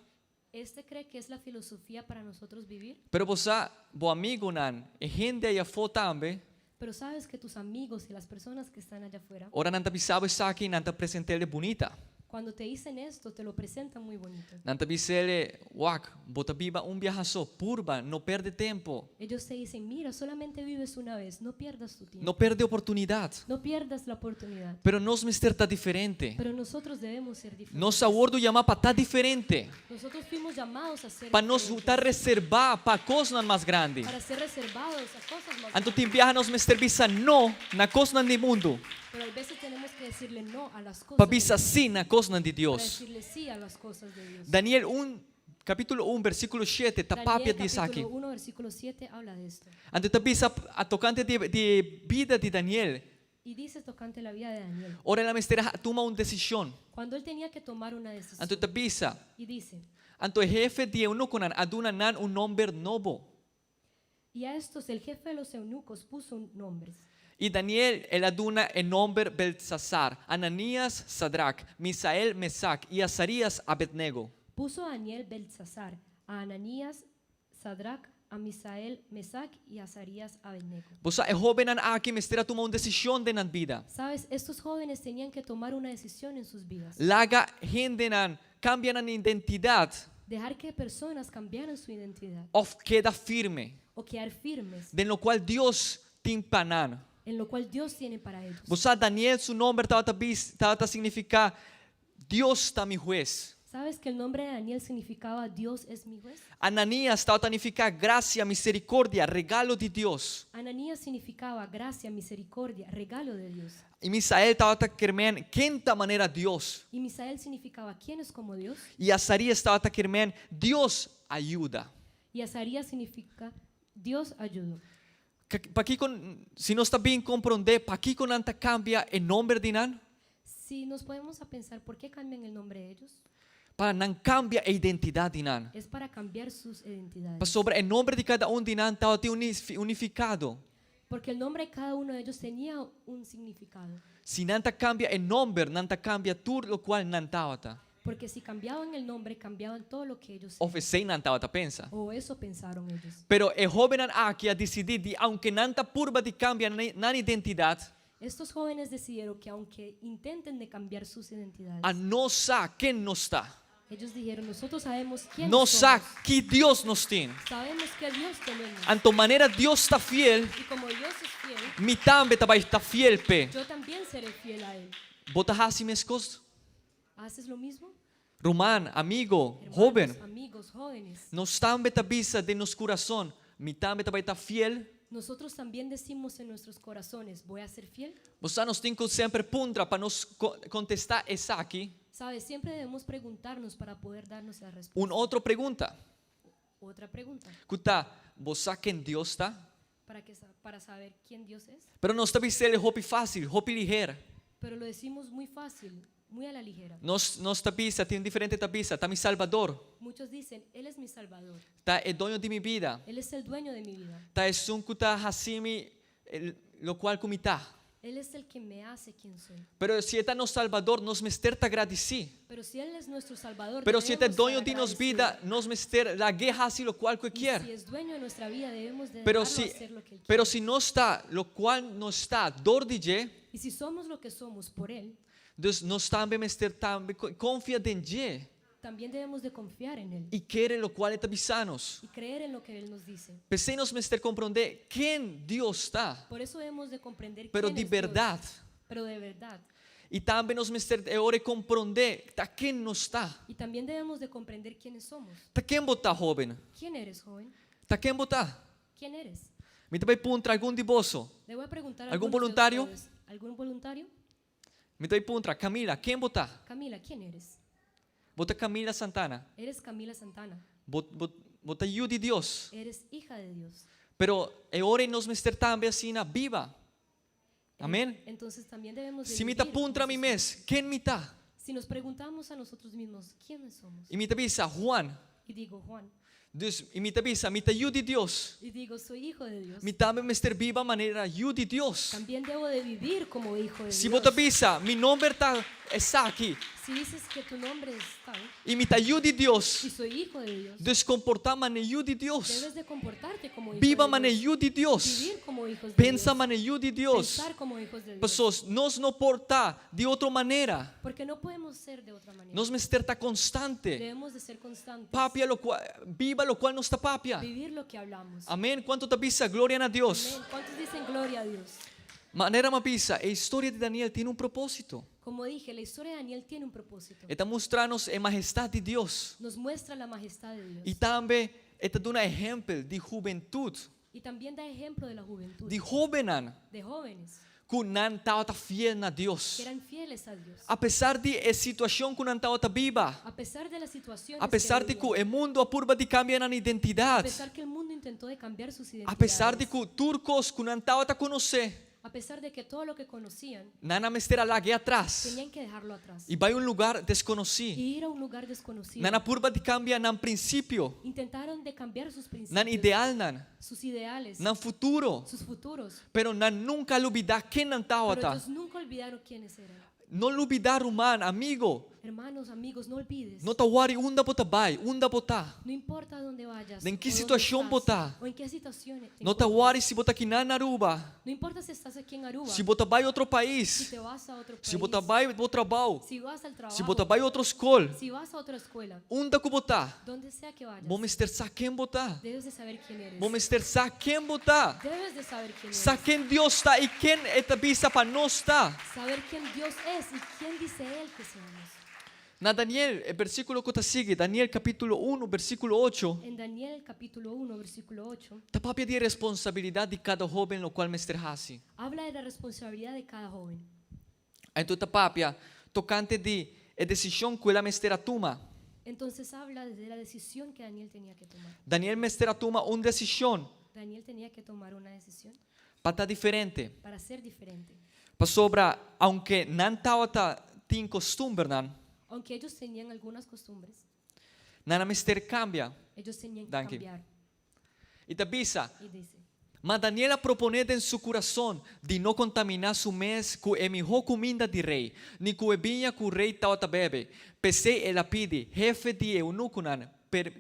Este cree que es la filosofía para nosotros vivir? Pero bo sa, bo amigonan, e hende ei afó tambe. Pero sabes que tus amigos y las personas que están allá afuera. Ora nan ta bisa bo esaki, nan ta present'el bunita. Cuando te dicen esto, te lo presentan muy bonito. Nan ta bis'el, Wak, bo ta biba un biaha so, purba, no perde tempo. Ellos te dicen, mira, solamente vives una vez, no pierdas tu tiempo. No perde oportunidad. No pierdas la oportunidad. Pero nos mester ta diferente. Pero nosotros debemos ser diferentes. Nos a wordo yama pa ta diferente. Nosotros fuimos llamados a ser Pa nos diferentes. ta reserva pa cosnan mas grandi. Para ser reservados a cosas más Anto grandes. tin biaha nos mester bisa no na cosnan di mundu. Pero hay veces tenemos que decirle no a las cosas Pa del bisa mundo. sí na cosnan di Para Dios. decirle sí a las cosas de Dios. Daniel un, capítulo un, versículo shete ta papia Daniel di esaki. capítulo 1, versículo 7 habla de esto. Anto ta bisa a tocante di, di bida di Daniel. Y dice tocante la vida de Daniel. Ora el a mester a tuma un desishon. Cuando él tenía que tomar una decisión. Anto e ta bisa. Y dice. Anto e hefe di eunukonan a duna nan un nomber nobo. Y a estos el jefe de los eunucos puso nombres. Y Daniel el a duna e nomber Beltsasar, Ananías, Sadrac, Misael, Mesac y Azarías, Abednego. Puso a Daniel Beltsasar, a Ananías, Sadrac, a Misael, Mesac y a Azarías, Abednego. Bo sa, e hóbennan aki mester a tuma un desishon den nan bida. Sabes, estos jóvenes tenían que tomar una decisión en sus vidas. Laga hendenan kambia nan identidat. Dejar que personas cambiaran su identidad. Òf keda firme. O quedar firmes. Den lokual Dios tin pa nan. En lo cual Dios tiene para ellos. Bo sa, Daniel su nomber tabata bis, tabata signifiká Dios ta mi hues. Sabes que el nombre de Daniel significaba Dios es mi juez? Ananías tabata nifiká grasia, misericordia, regalo di Dios. Ananías significaba gracia, misericordia, regalo de Dios. I Misael tabata kermen ken ta manera Dios. Y Misael significaba quién es como Dios. I Azarías tabata kermen Dios a yuda. Y Azarías significa Dios ayudó. Pakiko, si nos ta bin komprondé pakiko nan ta kambia e nomber di nan? Si nos ponemos a pensar por qué cambian el nombre de ellos? Pa nan kambia e identidat di nan. Es para cambiar sus identidades. Pasobra e nomber di kada un di nan tabatin un unifikado. Porque el nombre de cada uno de ellos tenía un significado. Si nan ta kambia e nomber, nan ta kambia tur lokual nan tabata. Porque si cambiaban el nombre, cambiaban todo lo que ellos eran. Of esei nan tabata pensa. O eso pensaron ellos. Pero e hóbennan aki a disidí di aunke nan ta purba di kambia nan identidat, Estos jóvenes decidieron que aunque intenten de cambiar sus identidades, a nos sa ken nos ta. Ellos dijeron, nosotros sabemos quiénes Nos sa somos. ki Dios nos tin. Sabemos que Dios tenemos. Anto manera Dios ta fiel, Y como Dios es fiel, mi tambe ta bai ta fiel p'e. yo también seré fiel a Él. Bo ta hasi meskos? ¿Haces lo mismo? Ruman, amigo, Hermanos, hóben. amigos, jóvenes. Nos tambe ta bisa den nos kurason, mi tambe ta bai ta fiel. Nosotros también decimos en nuestros corazones, voy a ser fiel. Bo sa nos tin ku semper puntra pa nos kontestá esaki. Sabes, siempre debemos preguntarnos para poder darnos la respuesta. Un otro pregunta. Otra pregunta. Ku ta, bo sa ken Dios ta? Para que para saber quién Dios es. Pero nos ta bis'é hopi fácil, hopi liher. Pero lo decimos muy fácil, muy a la ligera. Nos nos ta bisa, tin diferente ta bisa, ta mi Salbador. Muchos dicen, Él es mi Salvador. Ta e doño di mi bida. Él es el dueño de mi vida. Ta esun ku ta hasi mi lokual ku mi ta. Él es el que me hace quien soy. Pero si e ta nos Salbador, nos mester ta gradisí. Pero si Él es nuestro Salvador, Pero si e ta debemos doño estar di nos agradecidos. bida, nos mester lag'é hasi lokual ku e Y kier. si es dueño de nuestra vida, debemos de Pero dejarlo si, hacer lo que Él pero quiere. si nos ta lokual nos ta dor di dje, Y si somos lo que somos por Él, dus nos tambe mester tambe konfia den dje. También debemos de confiar en Él. I kere lokual e ta bisa nos. Y creer en lo que Él nos dice. P'esei nos mester komprondé ken Dios ta. Por eso debemos de comprender Pero quién di es Dios. bèrdat. Pero de verdad. I tambe nos mester e ora komprondé ta ken nos ta. Y también debemos de comprender quiénes somos. Ta ken bo ta, hóben? ¿Quién eres, joven? Ta ken bo ta? ¿Quién eres? Mi ta bai puntra algun di boso. Le voy a preguntar a ¿Algún algunos de voluntario? ustedes. ¿Algún voluntario? Mi ta bai puntra, Camila, ken bo ta? Camila, ¿quién eres? Bo ta Camila Santana. Eres Camila Santana. Bo, bo, bo ta yu di Dios. Eres hija de Dios. Pero e ora ei nos mester tambe asina biba. Amén. Entonces también debemos de Si mi ta vivir como puntra mi sus mes, ken mi ta? Si nos preguntamos a nosotros mismos, ¿quiénes somos? I mi ta bisa, Juan. Y digo, Juan. Dus, i mi ta bisa, mi ta yu di Dios. Y digo, soy hijo de Dios. Mi tambe mester biba manera yu di Dios. También debo de vivir como hijo de Si Dios. bo ta bisa, mi nomber ta esaki. Si dices que tu nombre es tal I mi ta yu di Dios. y soy hijo de Dios, Dus komportá mane yu di Dios. debes de comportarte como hijo Biba de mane Dios. yu di Dios. Vivir como hijos de Pensa Dios. mane yu di Dios. Pensar como hijos de Dios. Pasos, nos no por ta di otro manera. Porque no podemos ser de otra manera. Nos mester ta konstante. Debemos de ser constantes. Papia lokual, biba lokual nos ta papia. Vivir lo que hablamos. Amén. Kuantu ta bisa gloria na Dios? Amén. ¿Cuántos dicen gloria a Dios? Manera m'a bisa, e historia di Daniel tin un propósito. Como dije, la historia de Daniel tiene un propósito. E ta mustra nos e mahestat di Dios. Nos muestra la majestad de Dios. I tambe e ta duna ehèmpel di hubentut, Y también da ejemplo de la juventud, di hóbennan de jóvenes ku nan tabata fiel na Dios. que eran fieles a Dios. Apesar di e situashon ku nan tabata biba, A pesar de las situaciones a pesar que di ku vivían, e mundu a purba di kambia nan a identidat, pesar que el mundo intentó de cambiar sus a pesar di identidades, ku tur kos ku nan tabata konosé, A pesar de que todo lo que conocían, Nan a mester a lag'é atras tenían que dejarlo atrás i bai un lugar deskonosí. y ir a un lugar desconocido. Nan a purba di kambia nan prinsipio, Intentaron de cambiar sus nan principios, idealnan, sus ideales, nan futuro, sus futuros. pero nan nunka a lubidá ken nan Pero tabata. ellos nunca olvidaron quiénes eran. No lubidá, ruman, amigo. Hermanos, amigos, no olvides. No ta wari unda bo ta bai, unda bo ta. No importa dónde vayas. Den ki o dónde situacion estás, bo ta. O en qué situación te No ta encuentres. wari si bo ta akinan na Aruba, No importa si estás aquí en Aruba. si bo ta bai otro si pais, te vas a otro país. si bo ta bai bo trabou, si vas al trabajo. si bo ta bai otro skol, si vas a otra escuela. unda ku bo ta, Donde sea que vayas. bo mester sa ken bo ta. Debes de saber quién eres. Bo mester sa ken bo ta. Debes de saber quién Sa eres. ken Dios ta i ken e ta bisa pa nos ta. Saber quién Dios es y quién dice Él que seamos. Na Daniel, e versíkulo ku ta sigui, Daniel kapítulo unu, versíkulo ocho, En Daniel capítulo 1, versículo 8, ta papia di e responsabilidat di kada hóben lokual mester hasi. habla de la responsabilidad de cada joven. Anto ta papia tokante di e desishon ku el a mester a tuma. Entonces habla de la decisión que Daniel tenía que tomar. Daniel mester a tuma un desishon Daniel tenía que tomar una decisión pa ta diferente. para ser diferente. Pasobra aunke nan tabata tin kostumbernan, Aunque ellos tenían algunas costumbres, nan a mester kambia. ellos tenían que Danki. cambiar. I ta bisa, Y dice, Ma Daniel a proponé den su kurason di no kontaminá su mes ku e mihó kuminda di rei, ni ku e biña ku rei tabata bebe. P'esei el a pidi hefe di e eunukonan per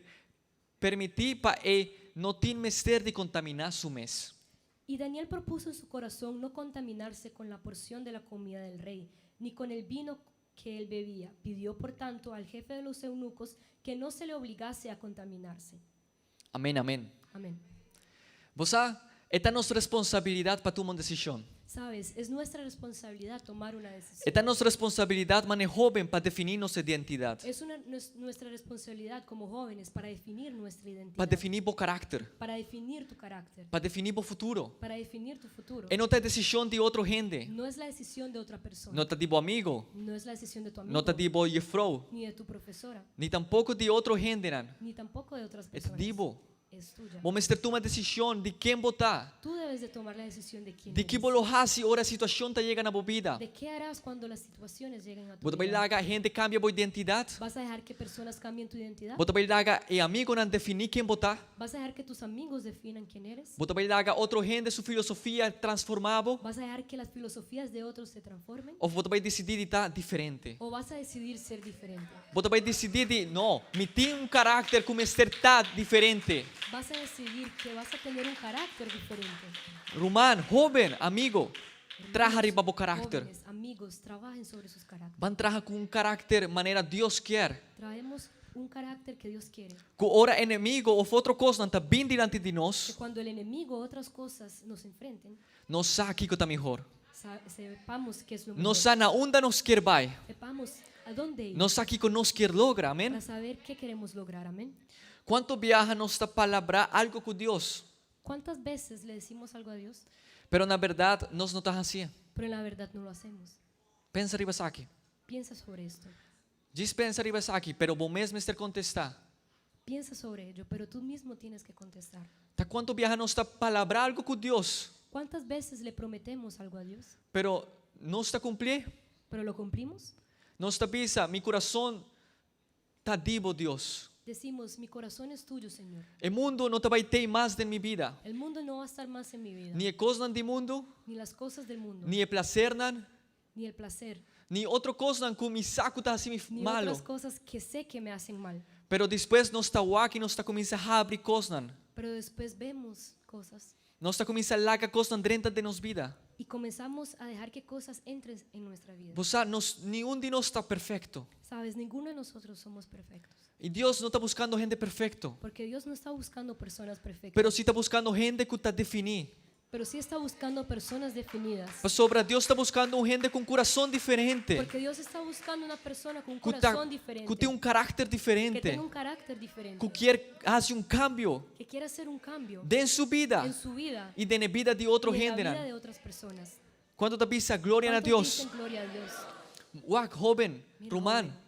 permití pa e no tin mester di kontaminá su mes. Y Daniel propuso en su corazón no contaminarse con la porción de la comida del rey, ni con el vino que él bebía. Pidió, por tanto, al jefe de los eunucos que no se le obligase a contaminarse. Amén, amén. Amén. Bo sa, e ta nos responsabilidat pa tuma un desishon. Sabes, es nuestra responsabilidad tomar una decisión. E ta nos responsabilidat mane hóben pa definí nos identidat. Es una, nuestra responsabilidad como jóvenes para definir nuestra Pa identidad. definí bo karakter. Para definir tu carácter. Pa definí bo futuro. Para definir tu futuro. E no ta e desishon di otro hende. No es la decisión de otra persona. No ta di bo amigo. No es la decisión de tu amigo. No ta di bo jefrou. Ni de tu profesora. Ni tampoko di otro hendenan. Ni tampoco de otras E ta personas. di bo. Es tuya. Bo mester tuma desishon di ken bo ta. Tú debes de tomar la decisión de quién Di ki eres. bo lo hasi ora situashon ta yega na bo bida. ¿De qué harás cuando las situaciones lleguen a tu Bo ta bai vida? laga hende kambia bo identidat? ¿Vas a dejar que personas cambien tu identidad? Bo ta bai laga e amigonan definí ken bo ta? ¿Vas a dejar que tus amigos definan quién eres? Bo ta bai laga otro hende su filosofia transformá bo? ¿Vas a dejar que las filosofías de otros te transformen? Òf bo ta bai disidí di ta diferente? ¿O vas a decidir ser diferente? Bo ta bai disidí di, No, mi tin un karakter ku mester ta diferente. Vas a decidir que vas a tener un carácter diferente. Ruman, hóben, amigo, traha riba bo karakter. Jóvenes, amigos, trabajen sobre sus caracteres. Ban traha ku un karakter manera Dios kier. Traemos un carácter que Dios quiere. Ku ora enemigo òf otro kosnan ta bin dilanti di Que nos, cuando el enemigo o otras cosas nos enfrenten, nos sa kiko ta mihor. sepamos qué es lo mejor. Nos sa na unda nos kier bai. Sepamos a dónde ir Nos sa kiko nos kier logra. Amén. para saber qué queremos lograr. Amén. Kuantu biaha nos ta palabrá algu ku Dios, ¿Cuántas veces le decimos algo a Dios, pero na bèrdat nos no ta hasié? pero en la verdad no lo hacemos? Pensa riba esaki. Piensa sobre esto. Djis pensa riba esaki, pero bo mes mester kontestá. Piensa sobre ello, pero tú mismo tienes que contestar. Ta kuantu biaha nos ta palabrá algu ku Dios, ¿Cuántas veces le prometemos algo a Dios, pero nos ta kumplié? pero lo cumplimos? Nos ta bisa, mi kurason ta di bo, Dios. Decimos, mi corazón es tuyo, Señor. E mundu no ta bai tei mas den mi bida. El mundo no va a estar más en mi vida. Ni e kosnan di mundu, Ni las cosas del mundo, ni e plasernan, ni el placer, ni otro kosnan ku mi sa ku ta hasi mi ni malu. otras cosas que sé que me hacen mal. Pero despues nos ta wak i nos ta kuminsá habri kosnan. Pero después vemos cosas Nos ta kuminsá laga kosnan drenta den nos bida. y comenzamos a dejar que cosas entren en nuestra vida. Bo sa, nos, niun di nos ta perfekto. Sabes, ninguno de nosotros somos perfectos. I Dios no ta buskando hende perfekto. Porque Dios no está buscando personas perfectas. Pero sí ta buskando hende ku ta definí. Pero sí está buscando personas definidas. Pasobra Dios ta buskando un hende ku un kurason diferente. Porque Dios está buscando una persona con un Ku ta, corazón diferente. ku tin un karakter Que diferente. tenga un carácter diferente. Ku kier hasi un kambio Que quiera hacer un cambio den su bida en su vida i den e bida di otro y en la hendenan. vida de otras personas. Kuantu ta bisa gloria na ¿Cuántos Dios? dicen gloria a Dios? Wak, hóben, Mira, ruman, joven,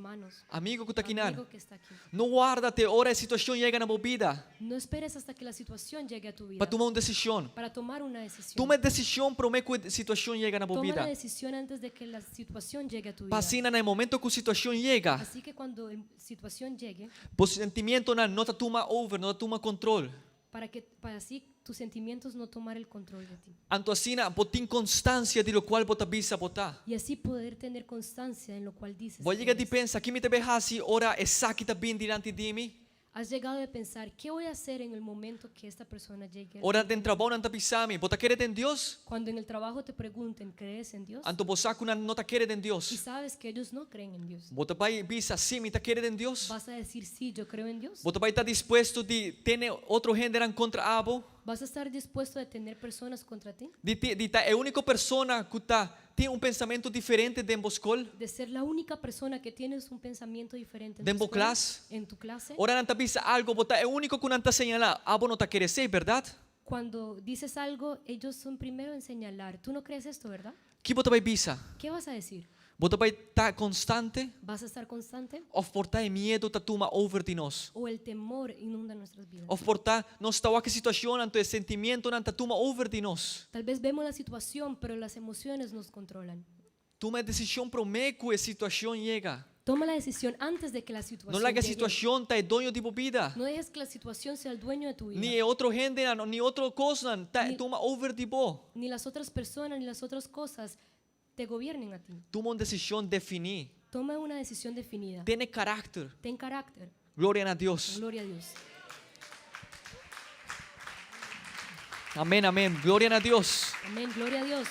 Hermanos, Amigo ku ta akinan. amigo que está aquí. No warda te ora e situashon yega na bo bida No esperes hasta que la situación llegue a tu vida pa tuma un desishon. para tomar una decisión. Tuma e desishon promé ku e situashon yega na bo Toma bida. la decisión antes de que la situación llegue a tu Pa vida. asina na e momento ku situashon yega, Así que cuando la situación llegue, bo sentimentonan no ta tuma over, no ta tuma kontrol. para que para así tus sentimientos no tomar el control de ti. Anto asina bo tin konstansia di lokual bo ta bisa bo ta. Y así poder tener constancia en lo cual dices. Bo a que yega di eres. pensa, Ki mi ta bai hasi ora esaki ta bin dilanti di mi? Has llegado a pensar, ¿qué voy a hacer en el momento que esta persona llegue? Ora den trabou nan ta bisa mi, Bo ta kere den Dios? Cuando en el trabajo te pregunten, ¿crees en Dios? Anto bo sa ku nan no ta kere den Y Dios. sabes que ellos no creen en Dios. Bo ta bai bisa, Sí, mi ta kere den Dios? ¿Vas a decir, sí, yo creo en Dios? Bo ta bai ta dispuesto di tene otro hendenan kontra abo? ¿Vas a estar dispuesto a tener personas contra ti? Di, ti, di ta e úniko persona ku ta tin un pensamentu diferente den bo skol? De ser la única persona que tienes un pensamiento diferente en Den tu bo escuela, klas? en tu clase. Ora nan ta bisa algo, bo ta e úniko ku nan ta señalá. Abo no ta kere esei, bèrdat? Cuando dices algo, ellos son primero en señalar. Tú no crees esto, ¿verdad? Ki bo ta bai bisa? ¿Qué vas a decir? Bo ta bai ta konstante? ¿Vas a estar constante? Òf por ta e miedu ta tuma over di nos? ¿O el temor inunda nuestras vidas? Òf por ta nos ta wak e situashon, anto e sentimientonan ta tuma over di nos? Tal vez vemos la situación, pero las emociones nos controlan. Tuma e desishon promé ku e situashon yega. Toma la decisión antes de que la situación No laga e llegue. situashon ta e doño di bo bida. No dejes que la situación sea el dueño de tu vida. Ni e otro hendenan, ni otro kosnan ta Ni- tuma over di bo. Ni las otras personas, ni las otras cosas te gobiernen a ti. Tuma un desishon definí. Toma una decisión definida. Tene karakter. Ten carácter. Gloria na Dios. Gloria a Dios. Amén, amén. Gloria na Dios. Amén. Gloria a Dios.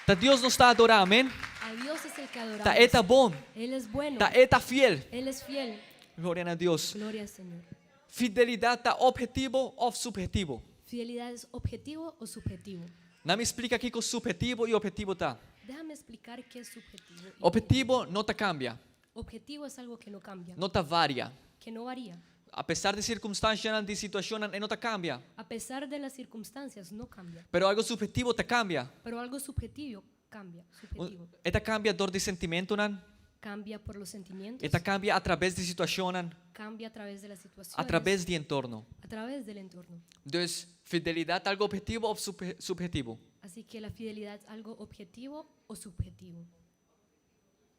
Ta Dios nos ta adorá, amén. A Dios es el que adoramos. Ta E ta bon. Él es bueno. Ta E ta fiel. Él es fiel. Gloria na Dios. Gloria al Señor. Fidelidat ta ophetivo òf suphetivo? Fidelidad es objetivo o subjetivo. Laga mi splika kiko suphetivo i ophetivo ta. Déjame explicar qué es subjetivo. y Ophetivo no ta kambia, Objetivo es algo que no cambia, no ta varia. que no varía. Apesar di sirkunstansianan, di situashonnan, e no ta kambia. A pesar de las circunstancias, no cambia. Pero algu suphetivo ta kambia. Pero algo subjetivo cambia. Subjetivo. E ta kambia dor di sentimentonan, Cambia por los sentimientos, e ta kambia atraves di situashonnan, cambia a través de las situaciones, atraves di entorno. a través del entorno. Dus, fidelidat ta algu ophetivo òf suphetivo? Así que la fidelidad es algo objetivo o subjetivo.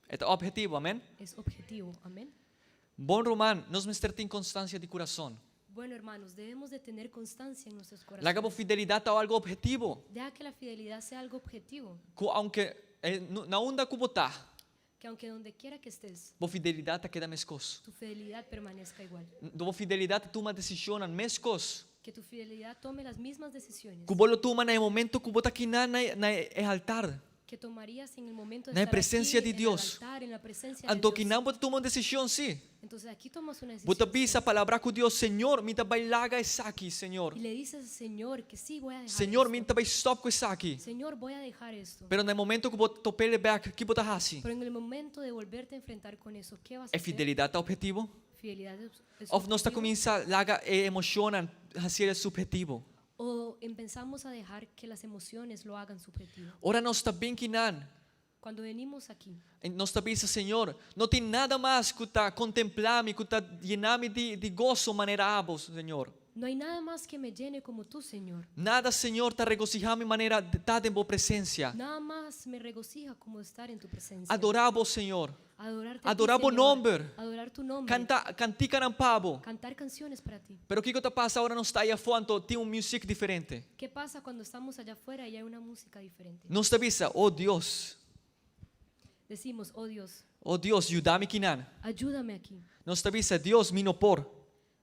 E ta ophetivo, amèn? Es objetivo, amén. Bon ruman, nos mester tin konstansia di kurason. Bueno, hermanos, debemos de tener constancia en nuestros corazones. Laga bo fidelidat ta algu ophetivo. Deja que la fidelidad sea algo objetivo, Ku aunke na unda ku bo ta, que aunque donde quiera que estés, bo fidelidat ta keda meskos. tu fidelidad permanezca igual. Bo fidelidat ta tuma desishonnan meskos. Que tu fidelidad tome las mismas decisiones Ku bo lo tuma na e momento ku bo ta akinan na na e altar. que tomarías en el momento de Na estar presencia aquí, di en el Dios. altar, en la presencia de Anto Dios. akinan bo ta tuma un desishon, sí. Entonces aquí tomas una Bo ta decisión. bisa palabra ku Dios, Señor, mi ta bai laga esaki, Señor. Y le dices al Señor que sí voy a dejar Señor, esto. mi ta bai stop ku esaki. Señor, voy a dejar esto. Pero na momento ku bo top'é bèk, ki bo ta hasi? Pero en el momento de volverte a enfrentar con eso, ¿qué vas a E hacer? fidelidat ta ophetivo? Fidelidad es, es Òf nos ta objetivo? kuminsá laga e emoshonnan hasié suphetivo? O empezamos a dejar que las emociones lo hagan subjetivo. Ora nos ta bin akinan, Cuando venimos aquí, nos ta bisa, Señor, no tin nada mas ku ta kontemplá mi, ku ta yena mi di, di goso manera abo, Señor. no hay nada más que me llene como tú, Señor. Nada, Señor, ta regosihá mi manera ta den bo presensia. Nada más me regocija como estar en tu presencia. Adorá bo, Señor. Adorarte a ti, Adorá bo Señor. nòmber. Adorar tu nombre. Kanta kantikanan pa bo. Cantar canciones para ti. Pero kiko ta pasa ora nos ta ei afó anto tin un music diferente? ¿Qué pasa cuando estamos allá afuera y hay una música diferente? Nos ta bisa, oh Dios, Decimos, oh Dios, oh Dios, yuda mi akinan. ayúdame aquí. Nos ta bisa, Dios, mi no por.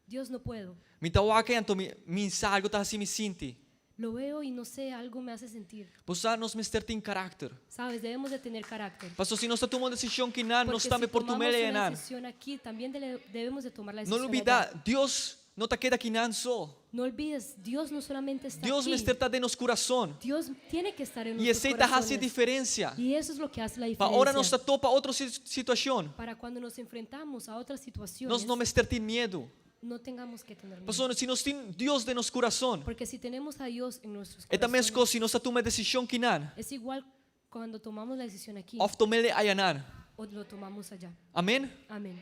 Dios, no puedo. Mi ta wak e anto mi mi sa algu ta hasi mi sinti. Lo veo y no sé, algo me hace sentir. Bo sa nos mester tin karakter. Sabes, debemos de tener carácter. Paso si nos ta tuma un desishon akinan, nos Porque tambe si por tomamos tum'é una einan. decisión aquí, también debemos de tomar la No decisión lubidá, allá. Dios no ta keda akinan so. No olvides, Dios no solamente está Dios aquí. mester ta den nos kurason. Dios tiene que estar en I nuestros esei ta hasi corazones. diferensia. Y eso es lo que hace la Pa ora nos diferencia. ta topa otro situashon, Para cuando nos enfrentamos a otras situaciones, nos no mester tin miedu. no tengamos que tener miedo. Pasobra si nos tin Dios den nos kurason, Porque si tenemos a Dios en nuestros e ta corazones, meskos si nos ta tuma e desishon kinan es igual cuando tomamos la decisión aquí òf tum'é ayanan. O lo tomamos allá. Amèn? Amén.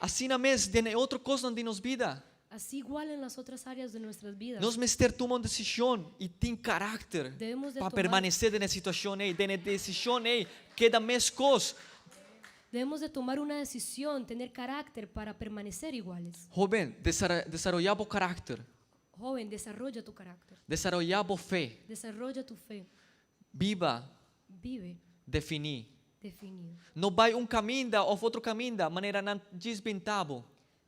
Asina mes, den otro kosnan di nos bida. Así igual en las otras áreas de nuestras vidas. Nos mester tuma un desishon i tin karakter Debemos de pa tomar- permanesé den e situashon ei, den e desishon ei, keda meskos. Debemos de tomar una decisión, tener carácter para permanecer iguales. Hóben, desaroyá bo karakter, Joven, desarrolla tu carácter. Desaroyá bo fe. Desarrolla tu fe. Biba, Vive definí. Definido. No bai un kaminda òf otro kaminda, manera nan djis benta bo.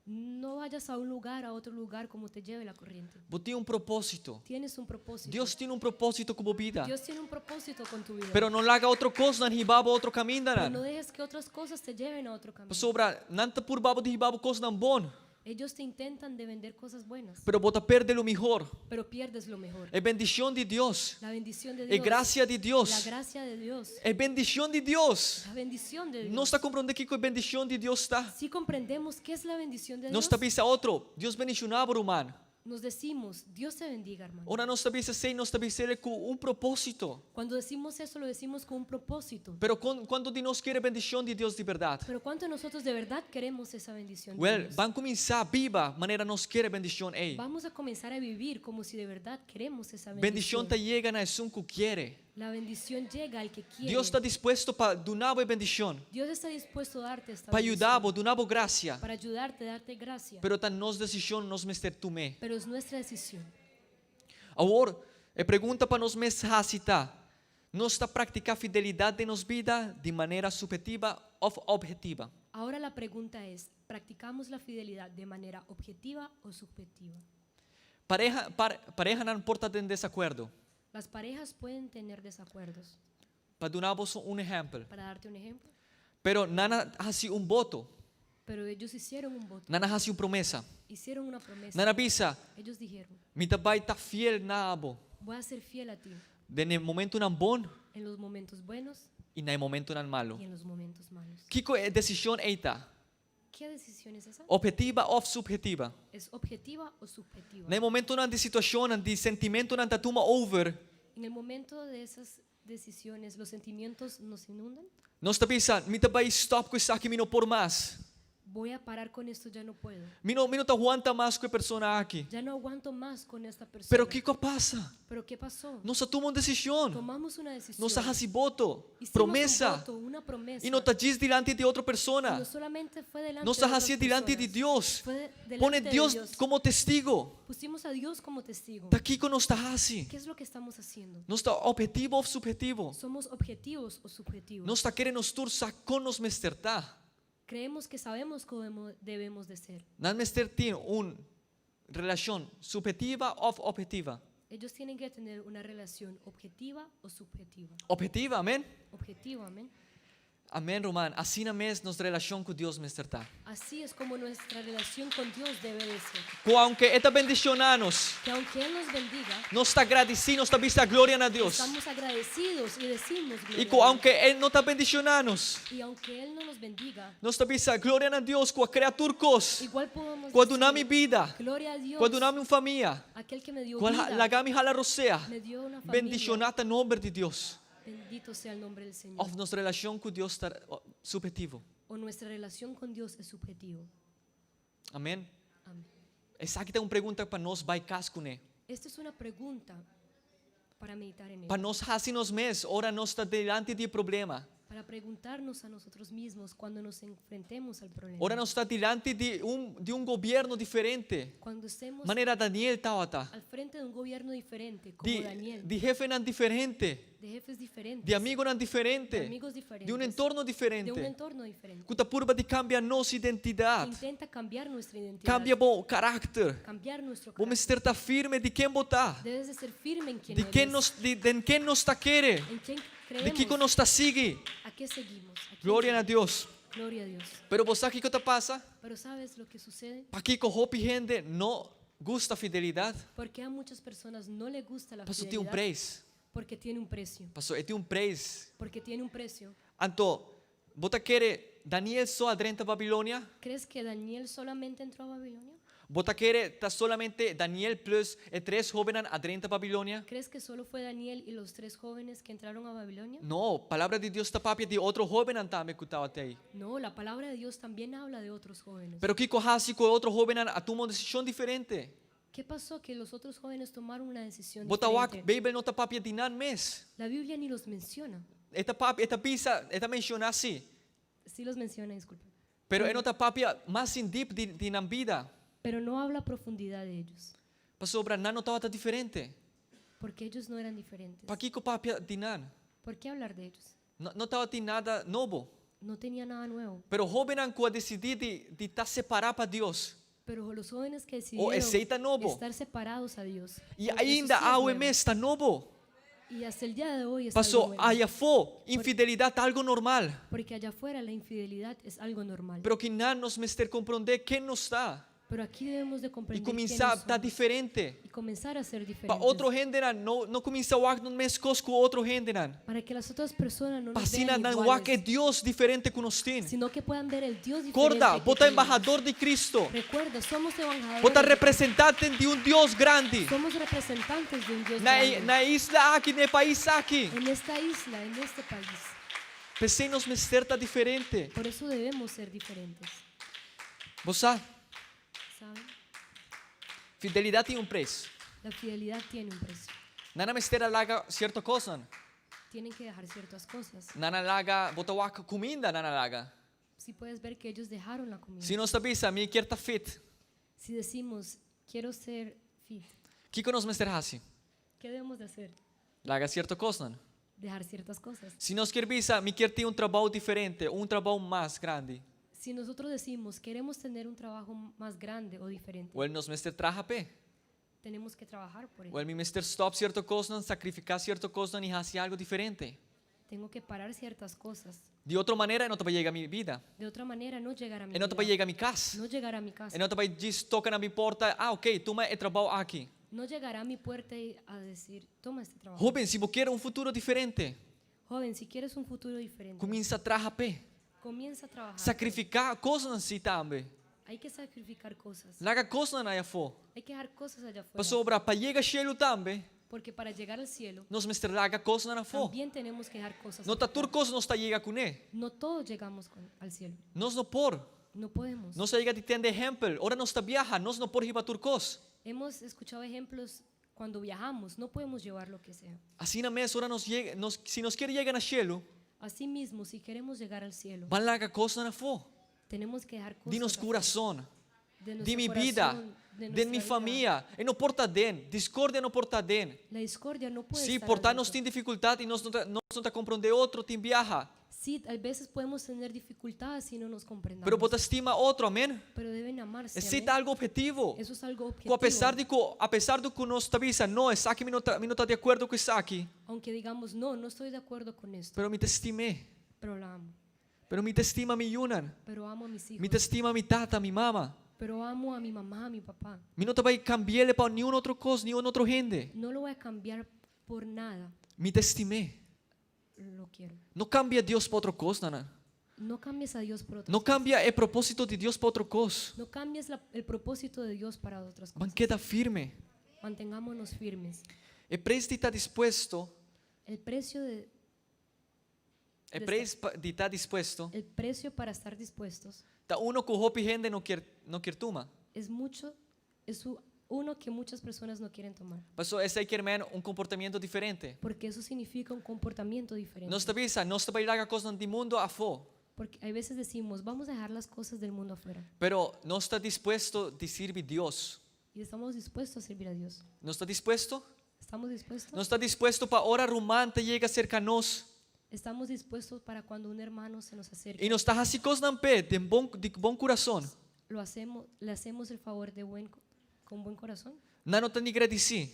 No vayas a un lugar, a otro lugar, como te lleve la corriente. Bo tin un propósito. Tienes un propósito. Dios tin un propósito ku bo bida. Dios tiene un propósito con tu vida. Pero no laga otro kosnan hiba bo otro kaminda Pero no nan. dejes que otras cosas te lleven a otro camino. Pasobra nan ta purba bo di hiba bo kosnan bon. Ellos te intentan de vender cosas buenas, Pero bo ta pèrdè lo mihó. Pero pierdes lo mejor. E bendishon di Dios. La bendición de E Dios. grasia di La Dios. Gracia de Dios. E bendishon di Dios. La bendición de Dios. Nos ta komprondé kiko e bendishon di Dios ta. Si comprendemos qué es la bendición de Nos Dios, ta bisa otro, Dios bendishoná bo, ruman. Nos decimos: "Dios te bendiga, hermano". Ora nos ta bisa esei, nos ta bis'é ku un propósito. Cuando decimos eso, lo decimos con un propósito. Pero kuantu di nos ke bendishon di Dios di berdat? Pero ¿cuánto de nosotros de verdad queremos esa bendición de Well, Dios? ban kuminsá biba manera nos ke bendishon ei. Vamos a comenzar a vivir como si de verdad queremos esa Bendishon bendición. Ta yega na esun ku ke. La bendición llega al que quiere. Dios ta dispuesto pa duna bo bendishon, Dios está dispuesto a darte esta pa bendición. yuda, duna bo grasia. Para ayudarte, darte gracia. Pero ta nos desishon nos mester tuma. Pero es nuestra decisión. Awor, e pregunta pa nos mes ta: Nos ta praktiká fidelidat den nos bida di manera suphetiva òf ophetiva? Ahora la pregunta es: ¿practicamos la fidelidad de manera objetiva o subjetiva? Pareha, par, parehanan por ta den desakuerdo. Las parejas pueden tener desacuerdos. Pa duna un ehèmpel. Para darte un ejemplo, Pero nan a hasi un voto, pero ellos hicieron un voto, nan a hasi un promesa. Hicieron una promesa. Nan a bisa, Ellos dijeron: mi ta bai ta fiel na bo. "Voy a ser fiel a ti Den momentonan bon en los momentos buenos i den momentonan malu. Y en los momentos malos". Kiko e desishon ei ta? ¿Qué decisión es esa? Ophetiva òf suphetiva? ¿Es objetiva o subjetiva? Den momentonan di situashon, di sentimentonan ta tuma over. En el momento de esas decisiones, los sentimientos nos inundan. Nos ta bisa, mi ta bai stòp ku esaki, mi no por mas. "Voy a parar con esto, ya no puedo. Mi no ta wanta mas ku e persona aki. Ya no aguanto más con esta persona". Pero kiko a pasa? ¿Pero qué pasó? Nos a tuma un desishon. Tomamos una decisión. Nos a hasi voto, Hicimos un promesa. Voto, una promesa. I no ta djis dilanti di otro Y persona. no solamente fue delante Nos de a otras hasi dilanti di personas, Dios. fue delante Pone de Dios Dios. komo testigu. Pusimos a Dios como testigo. Ta kiko nos ta hasi? ¿Qué es lo que estamos haciendo? Nos ta ophetivo òf suphetivo? ¿Somos objetivos o subjetivos? Nos ta kere nos tur sa kon nos mester ta. Creemos que sabemos cómo debemos de ser. Nan mester tin un relashon suphetiva òf ophetiva? Ellos tienen que tener una relación objetiva o subjetiva. Ophetiva, amèn? Objetiva, amén. Amèn, ruman. Asina mes nos relashon ku Dios mester ta. Así es como nuestra relación con Dios debe de ser. Ku aunke E ta bendishoná nos, Que aunque Él nos bendiga, nos ta gradisí, nos ta bisa gloria na Dios. Estamos agradecidos y decimos gloria I a ku Dios. aunke E no ta bendishoná nos, Y aunque Él no nos bendiga, nos ta bisa gloria na Dios ku a krea tur kos, igual podemos ku a duna mi decir: bida, "Gloria a Dios, ku a duna mi un famia, aquel que me dio ku a vida, laga mi hala rosea. Me dio una familia". Bendishoná ta nòmber di Dios. Bendito sea el nombre del Señor. Òf nos relashon ku Dios ta suphetivo. O nuestra relación con Dios es subjetivo. Amèn. Amén. Esaki ta un pregunta pa nos bai kas kuné. Esta es una pregunta para meditar en Pa ella. nos hasi nos mes, ora nos ta dilanti di problema. Para preguntarnos a nosotros mismos cuando nos enfrentemos al problema. Ora nos ta dilanti di un gobièrnu diferente. Cuando estemos Manera Daniel tabata. Al frente de un gobierno diferente, como Di, Daniel, di hefenan diferente. De jefes diferentes, Di amigunan diferente. De amigos diferentes, Di un entorno De un diferente. Entorno diferente. Ku ta purba di kambia nos identidat. Intenta cambiar nuestra identidad. Kambia bo karakter. Cambiar nuestro Bo carácter. mester ta firme den ken bo ta. Debes de ser firme en quien Di ken eres, nos, di, den ken nos ta kere. En quién Di kiko creemos. nos ta sigui. ¿A qué seguimos? ¿A quién Gloria na seguimos? Dios. Gloria a Dios. Pero bo sa kiko ta pasa? Pero ¿sabes lo que sucede? Pakiko hopi hende no gusta fidelidat? Porque a muchas personas no le gusta la Paso tin un fidelidad. preis. Porque tiene un precio. Paso e tin un preis. Porque tiene un precio. Anto, bo ta kere Daniel so a drenta Babilonia? ¿Crees que Daniel solamente entró a Babilonia? Bo ta kere ta solamente Daniel plus e tres hóbennan a drenta Babilonia? ¿Crees que solo fue Daniel y los tres jóvenes que entraron a Babilonia? No, Palabra di Dios ta papia di otro hóbennan tambe ku tabata ei. No, la palabra de Dios también habla de otros jóvenes. Pero kiko hasi ku e otro hóbennan a tuma un desishon diferente? ¿Qué pasó? Que los otros jóvenes tomaron una decisión Bo ta wak, diferente. Beibel no ta papia di nan mes. La Biblia ni los menciona. E ta papia, e ta bisa, e ta menshoná sí. Sí los menciona, disculpe. Pero e no ta papia mas in deep di, di nan bida. Pero no habla a profundidad de ellos, Pasobra nan no tabata diferente. porque ellos no eran diferentes. Pakiko papia di nan? ¿Por qué hablar de ellos? No, no tabatin nada nobo. No tenía nada nuevo. Pero hóbennan ku a disidí di, di ta separá pa Dios. Pero los jóvenes que O decidieron esei ta nobo. estar separados a Dios. I porque eso ainda sí es awe nuevo. mes ta nobo. Y hasta el día de hoy es Paso algo nuevo. aya afó, infidelidat ta algu normal. Porque allá afuera la infidelidad es algo normal. Pero akinan nos mester komprondé ken nos ta. Pero aquí debemos de I comprender kuminsá quiénes ta somos diferente. y comenzar a ser Pa diferentes. otro hendenan no no kuminsá wak nos meskos ku otro hendenan. Para que las otras personas no Pa nos asina vean nan wak e iguales, Dios diferente ku nos tin. sino que puedan ver el Dios diferente Korda, que bo ta tenemos. embahador di Cristo. Recuerda, somos embajadores. Bo ta de- representante di un Dios grandi. Somos representantes de un Dios Na e, grande. na e isla aki, na e pais aki. En esta isla, en este país. P'esei nos mester ta diferente. Por eso debemos ser diferentes. Bo sa, ¿Saben? fidelidat tin un preis. La fidelidad tiene un precio. Nan a mester a laga sierto kosnan. Tienen que dejar ciertas cosas. Nan a laga, bo ta wak kuminda nan a laga. Si puedes ver que ellos dejaron la comida. Si nos ta bisa, mi kier ta fit. Si decimos, quiero ser fit, Kiko nos mester hasi? ¿qué debemos de hacer? Laga sierto kosnan. Dejar ciertas cosas. Si nos kier bisa, mi kier tin un trabou diferente, un trabou mas grandi. Si nosotros decimos, queremos tener un trabajo más grande o diferente, Wel nos mester traha p'e. tenemos que trabajar por ello. Wel mi mester stop sierto kosnan, sakrifiká sierto kosnan i hasi algu diferente. Tengo que parar ciertas cosas. Di otro manera e no ta bai yega mi bida. De otra manera no llegará a mi E no ta bai vida. yega mi kas. No llegará a mi casa. E no ta bai djis toka na mi porta, ah ok, tuma e trabou aki. No llegará a mi puerta y a decir, toma este trabajo. Hóben, si bo kier un futuro diferente, Joven, si quieres un futuro diferente, kuminsá traha p'e. comienza a trabajar. Sakrifiká kosnan si tambe. Hay que sacrificar cosas. Laga kosnan aya afó. Hay que dejar cosas allá afuera. Pasobra pa yega shelu tambe, Porque para llegar al cielo, nos mester laga kosnan afó. también tenemos que dejar cosas. No ta afuera. tur kos nos ta yega kuné. No todos llegamos al cielo. Nos no por. No podemos. Nos a yega di tende ehèmpel. Ora nos ta biaha, nos no por hiba tur kos. Hemos escuchado ejemplos cuando viajamos, no podemos llevar lo que sea. Asina mes, ora nos yega, nos, si nos kier yega na shelu, Asimismo, si queremos llegar al cielo, ban laga kosnan afó. tenemos que dejar cosas Di nos afuera. kurason, De di nuestro mi bida, corazón, de den nuestra mi vida. famia. E no por ta den, diskordia no por ta den. La discordia no puede Sí, estar por ta nos adentro. tin difikultat i nos no ta, nos no ta komprondé otro tin biaha. Sí, a veces podemos tener dificultades si no nos comprendamos. Pero bo ta stima otro, amèn? Pero deben amarse. Esei amén. ta algu ophetivo. Eso es algo Ku objetivo. apesar di ku, apesar di ku nos ta bisa, no, esaki mi no ta, mi no ta di akuerdo ku esaki. Aunque digamos, no, no estoy de acuerdo con esto, Pero mi ta stim'é. pero la amo. Pero mi ta stima mi yunan. Pero amo a mis hijos. Mi ta stima mi tata, mi mama. Pero amo a mi mamá, a mi papá. Mi no ta bai kambi'é pa niun otro kos, niun otro hende. No lo voy a cambiar por nada. Mi ta stim'é. Lo quiero. No kambia Dios pa otro kos, nana. No cambies a Dios por otras No cosas. kambia e propósito di Dios pa otro kos. No cambies el propósito de Dios para otras Ban cosas. keda firme. Mantengámonos firmes. E preis di ta dispuesto, El precio de, e preis pa, di ta dispuesto, el precio para estar dispuestos ta uno ku hopi hende no kier, no kier tuma. es mucho, es uno que muchas personas no quieren tomar. Paso esei kier men un komportamiento diferente. Porque eso significa un comportamiento diferente. Nos ta bisa, nos ta bai laga kosnan di mundu afó. Porque a veces decimos, vamos a dejar las cosas del mundo afuera. Pero nos ta dispuesto di sirbi Dios. Y estamos dispuestos a servir a Dios. Nos ta dispuesto? ¿Estamos dispuestos? Nos ta dispuesto pa ora ruman ta yega serka nos. Estamos dispuestos para cuando un hermano se nos acerque. I nos ta hasi kosnan p'e den bon, di bon kurason. Lo hacemos, le hacemos el favor de buen, con buen corazón. Nan no ta ni gradisí.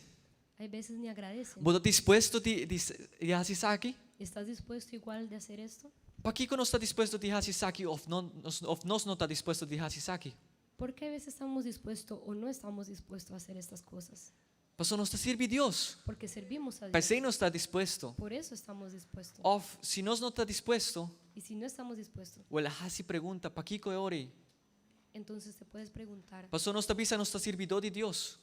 Hay veces ni agradecen. Bo ta dispuesto di, di, di hasi esaki? ¿Estás dispuesto igual de hacer esto? Pakiko nos ta dispuesto di hasi esaki òf no, nos, òf nos no ta dispuesto di hasi esaki? ¿Por qué a veces estamos dispuestos o no estamos dispuestos a hacer estas cosas? Pasobra nos ta sirbi Dios. Porque servimos a Dios. P'esei nos ta dispuesto. Por eso estamos dispuestos. Òf si nos no ta dispuesto, Y si no estamos dispuestos, wel hasi pregunta, pakiko e ora ei? Entonces te puedes preguntar, Paso nos ta bisa nos ta sirbidó di Dios.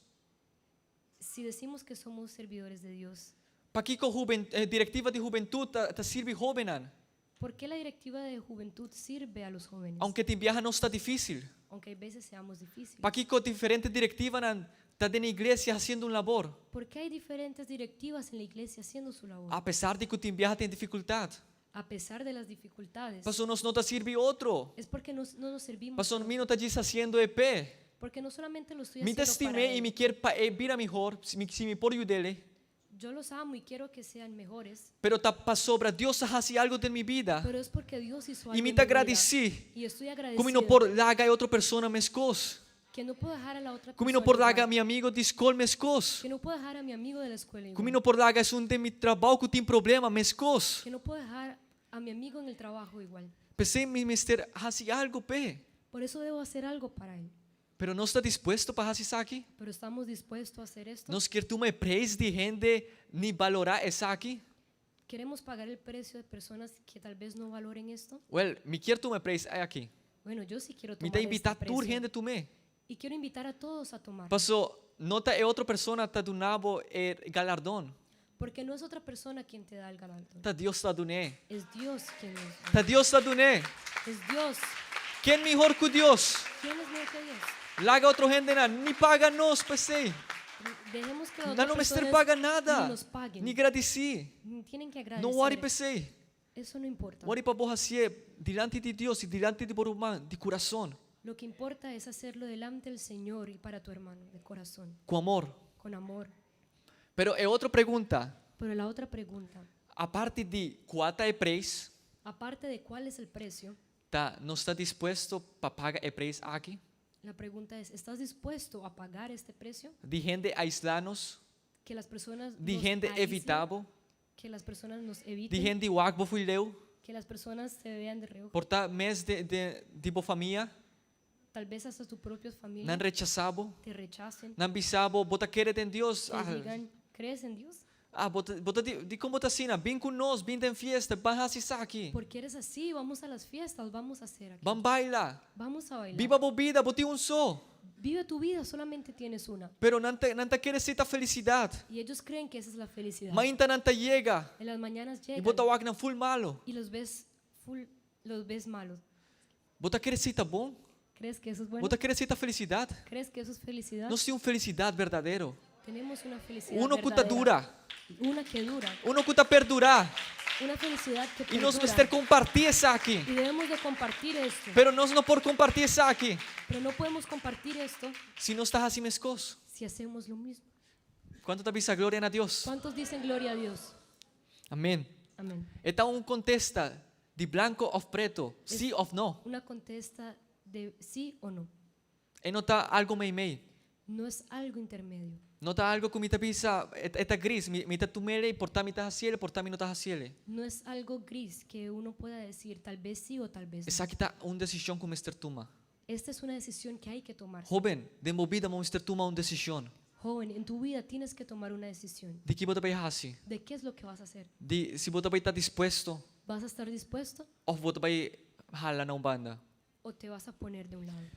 si decimos que somos servidores de Dios, Pakiko huben, eh, direktiva di hubentut ta, ta sirbi hóbennan? ¿por qué la directiva de juventud sirve a los jóvenes? Aunke tin biaha nos ta difísil. Aunque hay veces seamos difíciles. Pakiko diferente direktivanan ta den iglesia hasiendo un labor? ¿Por qué hay diferentes directivas en la iglesia haciendo su labor? Apesar di ku tin biaha tin difikultat. A pesar de las dificultades. Paso nos no ta sirbi otro. Es porque no nos servimos. Paso mi no ta djis hasiendo e p'e. Porque no solamente lo estoy Mi ta haciendo para stim'é i él. mi kier pa e bira mihor, si mi, si mi por yud'é. Yo los amo y quiero que sean mejores. Pero ta pasobra Dios a hasi algu den mi bida. Pero es porque Dios hizo algo I mi en ta mi vida. gradisí. Y estoy Ku mi no agradecido por laga e otro persona meskos. que no puedo dejar a la otra Ku mi no persona por laga igual. mi amigu di skol meskos. Que no puedo dejar a mi amigo de la escuela Ku mi igual. no por laga esun den mi trabou ku tin problema meskos. Que no puedo dejar a mi amigo en el trabajo igual. P'esei mi mester hasi algu p'e. Por eso debo hacer algo para él. Pero nos ta dispuesto pa hasi esaki? Pero estamos dispuestos a hacer esto. Nos kier tuma e preis di hende ni balorá esaki? ¿Queremos pagar el precio de personas que tal vez no valoren esto? Well, mi kier tuma e preis aki. Bueno, yo sí quiero Mi tomar ta invitá este tur precio. hende tum'é. Y quiero invitar a todos a tomar. Paso no ta e otro persona ta duna bo e galardon. Porque no es otra persona quien te da el galardón. Ta Dios ta dun'é. Es Dios quien nos da. Ta Dios ta dun'é. Es Dios. Ken mihor ku Dios? ¿Quién es mejor que Dios? Laga otro hendenan, ni paga nos p'esei. Dejemos que las Nan otras no mester personas paga nada. ni nos paguen. Ni gradisí. Ni tienen que No wòri agradecer. p'esei. Eso no importa. Wòri pa bo hasié dilanti di Dios i dilanti di bo ruman, di kurason. Lo que importa es hacerlo delante del Señor y para tu hermano, de corazón, Ku amor. con amor. Pero e otro pregunta, Pero la otra pregunta, aparte di kua ta e preis, aparte de cuál es el precio, ta nos ta dispuesto pa paga e preis aki? la pregunta es, ¿estás dispuesto a pagar este precio? Di hende aislá nos, Que las personas di nos hende aíslen, evitá bo, que las personas nos di eviten, hende wak bo fo'i leu, que las personas se vean de reojo, por ta mes de, de, di bo famia, tal vez hasta tu propia familia nan rechasá bo, te rechacen, nan bisa bo, bo ta kere den Dios. te Ah, digan, ¿crees en Dios? ah bo ta, bo ta di, dikon bo ta asina, bin ku nos, bin den fiesta, ban hasi esaki. Porque eres así, vamos a las fiestas, vamos a hacer aquí. Ban baila. Vamos a bailar. Biba bo bida, bo tin un so. Vive tu vida, solamente tienes una. Pero nan ta, nan ta kere esei ta felisidat. Y ellos creen que esa es la felicidad. Mainta nan ta yega. En las mañanas I bo llegan ta wak nan full malu. y los ves full, los ves malos. Bo ta kere esei ta bon? ¿Crees que eso es bueno? Bo ta kere esei ta felisidat? ¿Crees que eso es felicidad? Nos tin un felisidat berdadero. Tenemos una felicidad Uno ku ta verdadera. dura. Una que dura. Uno ku ta perdurá. Una felicidad que I nos perdura. mester kompartí esaki. Y debemos de compartir esto. Pero nos no por kompartí esaki Pero no podemos compartir esto si nos ta hasi meskos. si hacemos lo mismo. Kuantu ta bisa gloria na Dios? ¿Cuántos dicen gloria a Dios? Amèn. Amén. E ta un kontesta di blanku òf pretu, sí òf no. Una contesta de sí o no. E no ta algu meimei. No es algo intermedio. No ta algu ku mi ta bisa, e ta gris, mi ta tum'é i por ta mi ta hasié, por ta mi no ta hasié. No es algo gris que uno pueda decir tal vez sí o tal vez no. Esaki ta un desishon ku mester tuma. Esta es una decisión que hay que tomar. Hóben, den bo bida mester tuma un desishon. Joven, en tu vida tienes que tomar una decisión. Di ki bo ta bai hasi? ¿De qué es lo que vas a hacer? Di si bo ta bai ta dispuesto ¿Vas a estar dispuesto òf bo ta bai hala na un banda? o te vas a poner de un lado?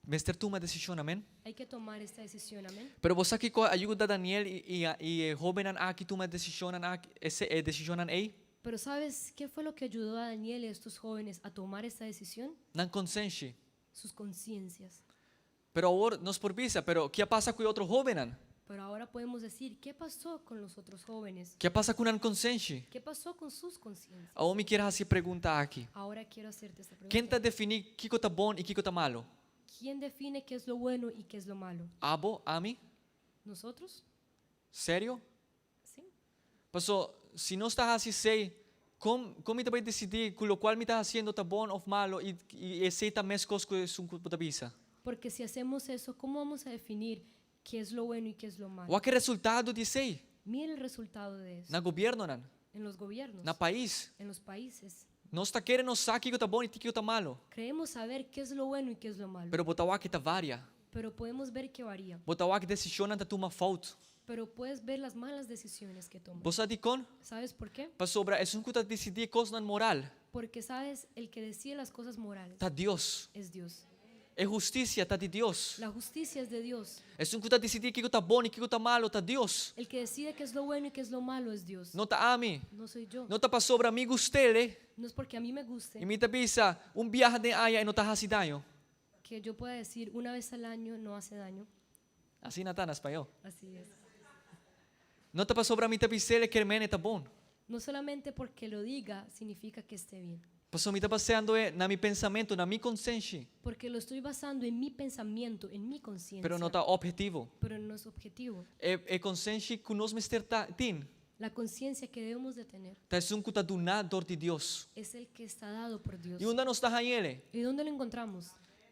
Mester tuma desishon, amèn? Hay que tomar esta decisión, amén. Pero bo sa kiko a yuda Daniel i i i e hóbennan aki tuma desishonnan aki, ese e desishonnan ei? Pero ¿sabes qué fue lo que ayudó a Daniel y a estos jóvenes a tomar esta decisión? Nan konsenshi. Sus conciencias. Pero awor nos por bisa, pero ki a pasa ku e otro hóbennan? Pero ahora podemos decir, ¿qué pasó con los otros jóvenes? Ki a pasa ku nan konsenshi? ¿Qué pasó con sus conciencias? Awor mi kier hasi e pregunta aki. Ahora quiero hacerte esta Ken pregunta. ta definí kiko ta bon i kiko ta malu? ¿Quién define qué es lo bueno y qué es lo malo? Abo, ami? ¿Nosotros? Serio? ¿Sí? Paso, si nos ta hasi esei, kon kon mi ta bai disidí ku lokual mi ta hasiendo ta bon òf malu i i esei ta meskos ku esun ku bo ta bisa? Porque si hacemos eso, ¿cómo vamos a definir qué es lo bueno y qué es lo malo? Wak e resultado di esei Mira el resultado de eso na gobièrnunan, en los gobiernos, na pais. en los países. Nos ta kere nos sa kiko ta bon i kiko ta malu. Creemos saber qué es lo bueno y qué es lo malo, Pero bo ta wak ta varia. pero podemos ver que varía. Bo ta wak desishonnan ta tuma fout. Pero puedes ver las malas decisiones que toman. Bo sa dikon? ¿Sabes por qué? Pasobra esun ku ta disidí kosnan moral. Porque sabes, el que decide las cosas morales ta Dios. Es Dios. E hustisia ta di Dios. La justicia es de Dios. Esun ku ta disidí kiko ta bon i kiko ta malu ta Dios. El que decide qué es lo bueno y qué es lo malo es Dios. No ta ami. No soy yo. No ta pasobra mi gust'é. No es porque a mí me guste I mi ta bisa un biaha den aña e no ta hasi daño. Que yo pueda decir una vez al año no hace daño. Asina ta na spañó. Así es. No ta pasobra mi ta bis'é ke men e ta bon. No solamente porque lo diga significa que esté bien. Paso mi ta basando na mi pensamentu, na mi konsenshi. Porque lo estoy basando en mi pensamiento, en mi conciencia. Pero no ta ophetivo. Pero no es objetivo. E, e konsenshi ku nos mester ta, tin. La conciencia que debemos de tener Ta esun ku ta duná dor di Dios. Es el que está dado por Dios. I unda nos ta hañ'é? ¿Y dónde lo encontramos?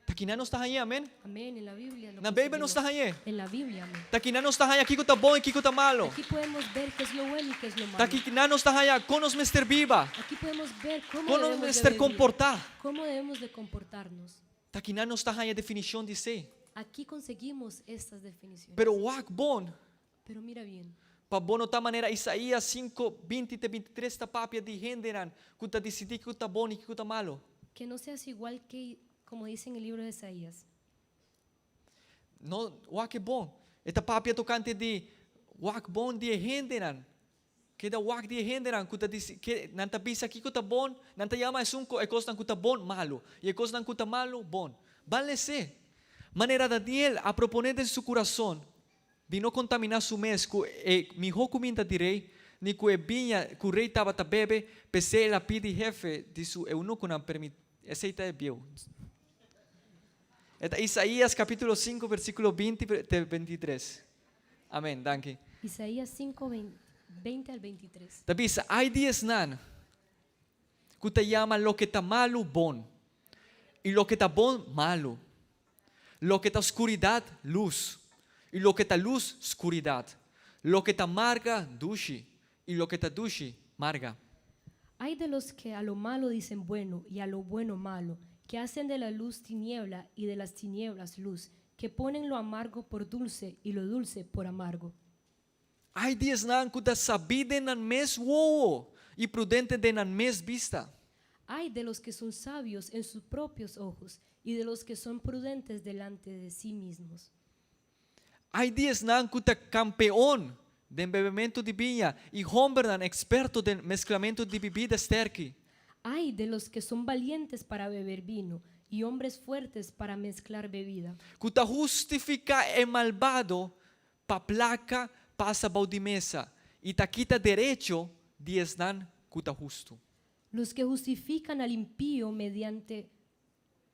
Ta akinan nos ta hañ'é, amèn? Amén, en la Biblia. Lo Na Beibel nos conseguimos. ta hañ'é. En la Biblia, amén. Ta akinan nos ta haña kiko ta bon i kiko ta malu. Aquí podemos ver qué es lo bueno y qué es lo malo. Ta akinan nos ta haña kon nos mester biba. Aquí podemos ver cómo Kon nos debemos de mester vivir, komportá. Cómo debemos de comportarnos. Ta akinan nos ta haña definishon di esei. Aquí conseguimos estas definiciones. Pero wak bon, Pero mira bien, pa bo no ta manera Isaías 5, 20 te 23 ta papia di hendenan ku ta disidí kiko ta bon i kiko ta malu. Que no seas igual que como dice en el libro de Isaías. No, wak e bon. E ta papia tokante di wak bon di e hendenan. Keda wak di e hendenan ku ta disi ke nan ta bisa kiko ta bon, nan ta yama esun ku e kosnan ku ta bon malu i e kosnan ku ta malu bon. Ban les'é. Manera Daniel a proponé den su kurason di no kontaminá su mes ku e mihó kuminda di rei ni ku e biña ku rei tabata bebe, p'esei el a pidi hefe di su eunukonan permití Esei ta e bieu. E ta Isaías kapítulo 5 versíkulo 20 te 23. Amèn, danki. Isaías 5, 20 al 23. Ta bisa, Ai di esnan ku ta yama loke ta malu bon, i loke ta bon malu, loke ta skuridat lus, i loke ta lus skuridat, loke ta marga dushi, i loke ta dushi marga. Ay de los que a lo malo dicen bueno y a lo bueno malo, que hacen de la luz tiniebla y de las tinieblas luz, que ponen lo amargo por dulce y lo dulce por amargo. Ai di esnan ku ta sabí den nan mes wowo i prudente den nan mes bista. Ay de los que son sabios en sus propios ojos y de los que son prudentes delante de sí mismos. Ai di esnan ku ta kampeon den bebementu di biña i hòmbernan eksperto den mesklamentu di bibida stèrki. Ay de los que son valientes para beber vino y hombres fuertes para mezclar bebida. Ku ta hustifiká e malbado pa plaka pasa bou di mesa i ta kita derecho di esnan ku ta hustu. Los que justifican al impío mediante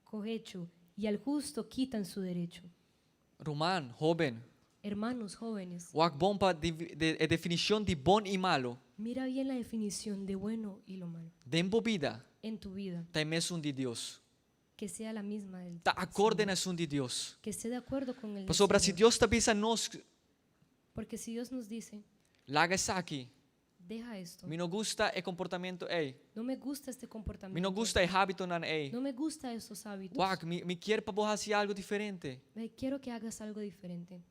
cohecho y al justo quitan su derecho. Ruman, hóben, Hermanos jóvenes, wak bon pa e definishon di bon i malu mira bien la definición de bueno y lo malo den bo bida en tu vida, ta e mesun di Dios. Que sea la misma del Ta akorde Señor, na esun di Dios. Que esté de acuerdo con el del Pasobra si Señor. Dios ta bisa nos Porque si Dios nos dice, laga esaki, deja esto, mi no gusta e komportamentu ei, no me gusta este mi comportamiento, no gusta e hábitonan ei. No me gusta estos hábitos, Wak, mi, mi ke pa bo hasi algu diferente. Quiero que hagas algo diferente.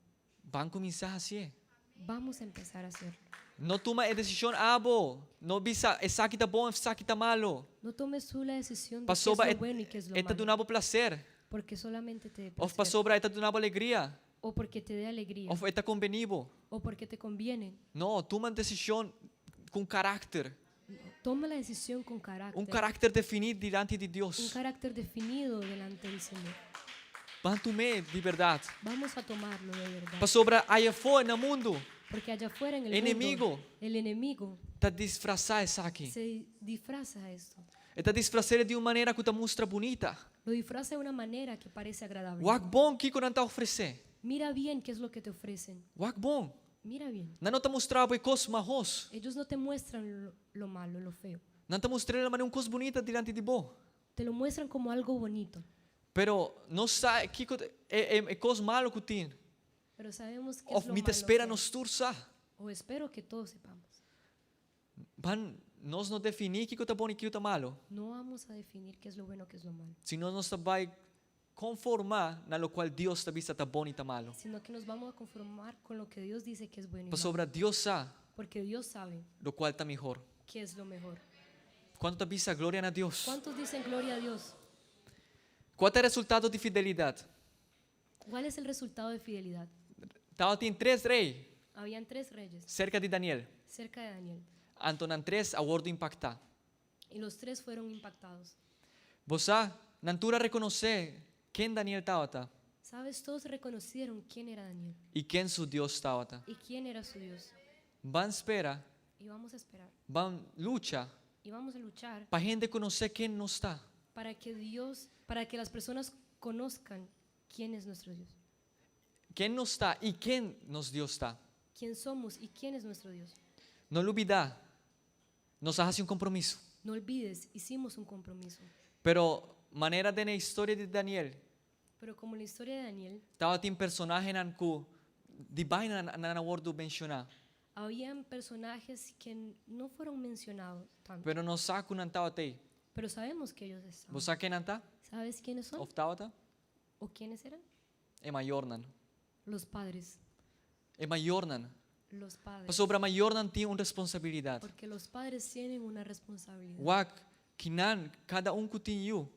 Ban kuminsá hasié. Vamos a empezar a hacerlo. No tuma e desishon abo. No bisa esaki ta bon, esaki ta malu. No tomes tú la decisión de qué es Pasobra lo e, bueno y qué es lo e ta malo, duna bo plaser. Porque solamente te dé Òf placer, pasobra e ta duna bo alegria. O porque te dé alegría, Òf e ta kombení bo. O porque te conviene. No, tuma un desishon ku karakter. Toma la decisión con carácter. Un karakter definí dilanti di Un Dios. Carácter definido delante del Señor. Ban tum'é di bèrdat. Vamos a tomarlo de verdad. Pasobra ayafó na mundu Porque allá afuera en el Enemigu. Mundo, el enemigo Ta disfrasá esaki. Se disfraza esto. E ta disfras'é di un manera ku ta mustra bunita. Lo disfraza de una manera que parece agradable. Wak bon kiko nan ta ofresé. Mira bien qué es lo que te ofrecen. Wak bon. Mira bien. Nan no ta mustra bo e kos mahos. Ellos no te muestran lo malo, lo feo. Nan ta mustr'é manera un kos bunita dilanti di bo. Te lo muestran como algo bonito. Pero nos sa kiko e, e, e kos malu ku tin. Pero sabemos que es Òf lo mi malo ta spera que hay. Nos tur sa. O espero que todos sepamos. Ban nos no definí kiko ta bon i kiko ta malu. No vamos a definir qué es lo bueno, qué es lo malo, Sino nos ta bai konformá na lokual Dios ta bisa ta bon i ta malu. Sino que nos vamos a conformar con lo que Dios dice que es bueno y malo. Pasobra Dios sa Porque Dios sabe lokual ta mihó. Qué es lo mejor. Kuantu ta bisa gloria na Dios? ¿Cuántos dicen gloria a Dios? Kua ta e resultado di fidelidat? ¿Cuál es el resultado de fidelidad? Tabatin tres rei Habían tres reyes serka di Daniel. cerca de Daniel Anto nan tres a wòrdu impaktá. y los tres fueron impactados. Bo sa, nan tur a rekonosé ken Daniel tabata Sabes, todos reconocieron quién era Daniel i ken su Dios tabata. y quién era su Dios. Ban spera, Y vamos a esperar ban lucha y vamos a luchar pa hende konosé ken nos ta. para que Dios, para que las personas conozcan quién es nuestro Dios, Ken nos ta i ken nos Dios ta. quién somos y quién es nuestro Dios. No lubidá, nos a hasi un kompromiso. No olvides, hicimos un compromiso. Pero manera den e historia di Daniel, Pero como en la historia de Daniel, tabatin personahenan ku di baina nan a wòrdu menshoná. habían personajes que no fueron mencionados tanto, Pero nos sa ku nan tabata ei. pero sabemos que ellos estaban. Bo sa ken nan ta? ¿Sabes quiénes son Òf tabata? o quiénes eran? E mayornan. Los padres. E mayornan. Los padres. Pasobra mayornan tin un responsabilidat. Porque los padres tienen una responsabilidad. Wak, kinan, kada un ku tin yu.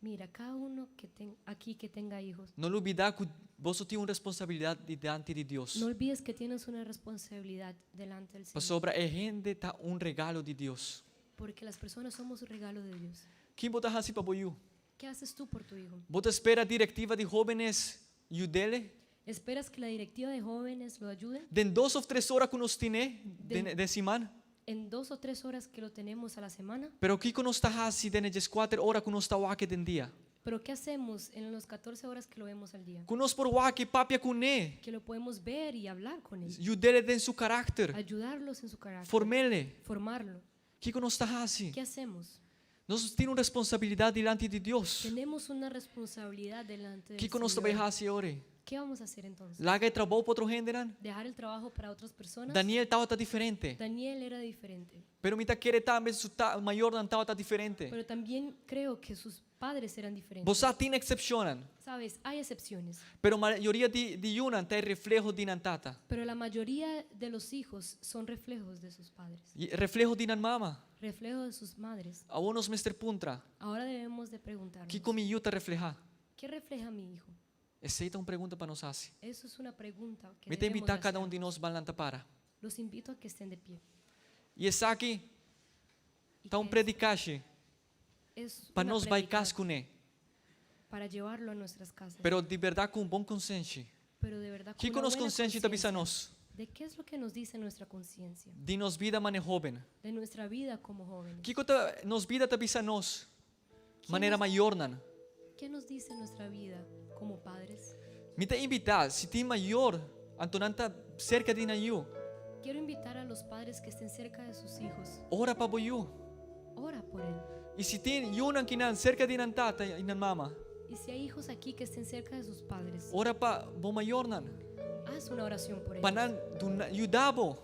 Mira, cada uno que ten, aquí que tenga hijos, No lubidá ku boso tin un responsabilidat dilanti di Dios. no olvides que tienes una responsabilidad delante del Señor. Pasobra e hende ta un regalo di Dios. Porque las personas somos un regalo de Dios. Kin bo ta hasi pa bo yu? ¿Qué haces tú por tu hijo? Bo ta spera direktiva di hóbenes yud'é? ¿Esperas que la directiva de jóvenes lo ayude? Den dos òf tres ora ku nos tin'é den, den siman? En 2 o 3 horas que lo tenemos a la semana. Pero kiko nos ta hasi den e 14 ora ku nos ta wak e den dia? Pero ¿qué hacemos en las 14 horas que lo vemos al día? Ku nos por wak e papia kuné. Que lo podemos ver y hablar con él. Yud'é den su karakter. Ayudarlos en su carácter. Form'é. Formarlo. Kiko nos ta hasi? ¿Qué hacemos? Nos tin un responsabilidat dilanti di Dios. Tenemos una responsabilidad delante del Kiko nos ta bai Señor. hasi ora? ¿Qué vamos a hacer entonces? Laga e trabou pa otro hendenan? ¿Dejar el trabajo para otras personas? Daniel tabata diferente. Daniel era diferente. Pero mi ta kere tambe su ta, mayornan tabata diferente. Pero también creo que sus padres eran diferentes. Bo sa, tin eksepshonnan. Sabes, hay excepciones. Pero mayoria di, di yunan ta refleho di nan tata. Pero la mayoría de los hijos son reflejos de sus padres, I refleho di nan mama. reflejo de sus madres. Awor nos mester puntra. Ahora debemos de preguntarnos, Kiko mi yu ta reflehá? ¿qué refleja mi hijo? Esei ta un pregunta pa nos hasi. Eso es una pregunta que Mi ta debemos invitá de kada un hacer. di nos ban lanta para. Los invito a que estén de pie. I esaki Y ta un que predikashi es pa una nos bai prédica kas kuné. para llevarlo a nuestras casas. Pero di bèrdat ku un bon konsenshi. Pero de verdad, con Kiko una nos buena konsenshi ta bisa conciencia. nos? ¿De qué es lo que nos dice nuestra conciencia? Di nos bida manera hóben. De nuestra vida como jóvenes. Kiko ta, nos bida ta bisa nos? ¿Quién Manera mayornan. ¿Qué nos dice nuestra vida como padres? Mi ta invitá, si tin mayor, anto nan ta serka di nan yu. Quiero invitar a los padres que estén cerca de sus hijos. Ora pa bo yu. Ora por él. I si tin yunan akinan serka di nan tata i nan mama. Y si hay hijos aquí que estén cerca de sus padres, Ora pa bo mayornan. haz una oración por Pa ellos. nan duna, yuda bo.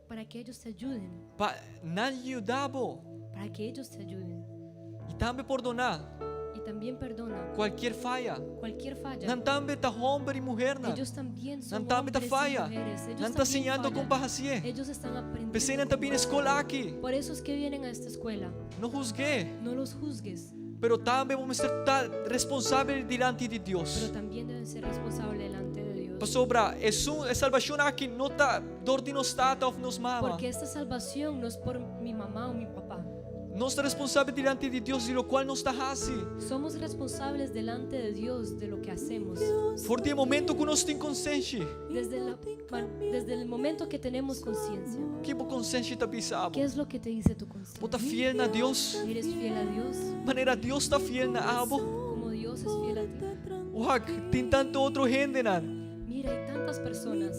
Para que ellos te ayuden. Pa nan yuda bo. Para que ellos te ayuden. I tambe pordoná Y también perdona kualke faya. cualquier falla. Nan tambe ta hòmber i muhénan. Ellos también son Nan tambe ta hombres y faya. mujeres. Ellos Nan ta también siñando fallan. kon pa hasié. Ellos están aprendiendo. P'esei nan ta cómo bin skol aki. Por eso es que vienen a esta escuela. No husga. No los juzgues, Pero tambe bo mester ta responsabel dilanti di Dios. pero también deben ser responsables delante de Dios. Pasobra, e salvashon aki no ta dor di nos tata òf nos mama. Porque esta salvación no es por mi mamá o mi papá. Nos ta responsabel dilanti di Dios di loke nos ta hasi. Somos responsables delante de Dios de lo que hacemos. For di momento ku nos tin konsenshi. Desde el momento que tenemos conciencia. Kiko bo konsenshi ta bisa bo? ¿Qué es lo que te dice tu conciencia? Bo ta fiel na Dios. ¿Eres fiel a Dios? Manera Dios ta fiel na abo. Como Dios es fiel a ti. Wak, tin tantu otro hendenan. Mira, hay tantas personas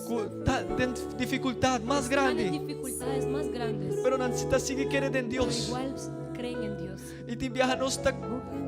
Ku ta den difikultat mas que están en grandi. dificultades más grandes, Pero nan ta sigui kere den pero Dios. igual creen en Dios. I tin biaha nos ta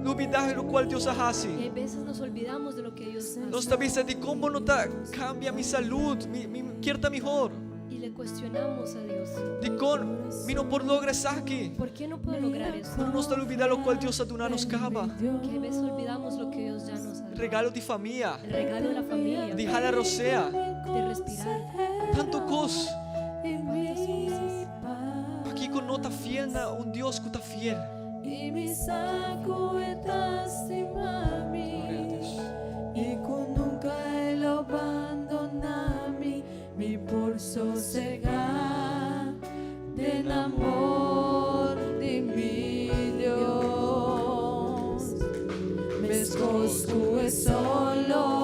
lubidá loke Dios Y a hasi. hay veces nos olvidamos de lo que Dios hace Nos ta bisa di kon no ta kambia mi salú, mi, mi ke ta mihó. y le cuestionamos a Dios. Di kon mi no por logra esaki. ¿Por qué no puedo lograr esto? Pero nos ta lubidá loke Dios a duna nos kaba. Que a veces olvidamos lo que Dios ya nos ha dado. Regalo di famia, El regalo de la familia, di hala rosea, de respirar, tantu kos. cuántas cosas. Pakiko no ta fiel fiel na un Dios ku ta fiel. I mi sa ku e ta stima mi. Gloria na Dios. I ku nunka e lo bandoná mi, mi por sosegá den amor di mi Dios. Meskos ku e solo.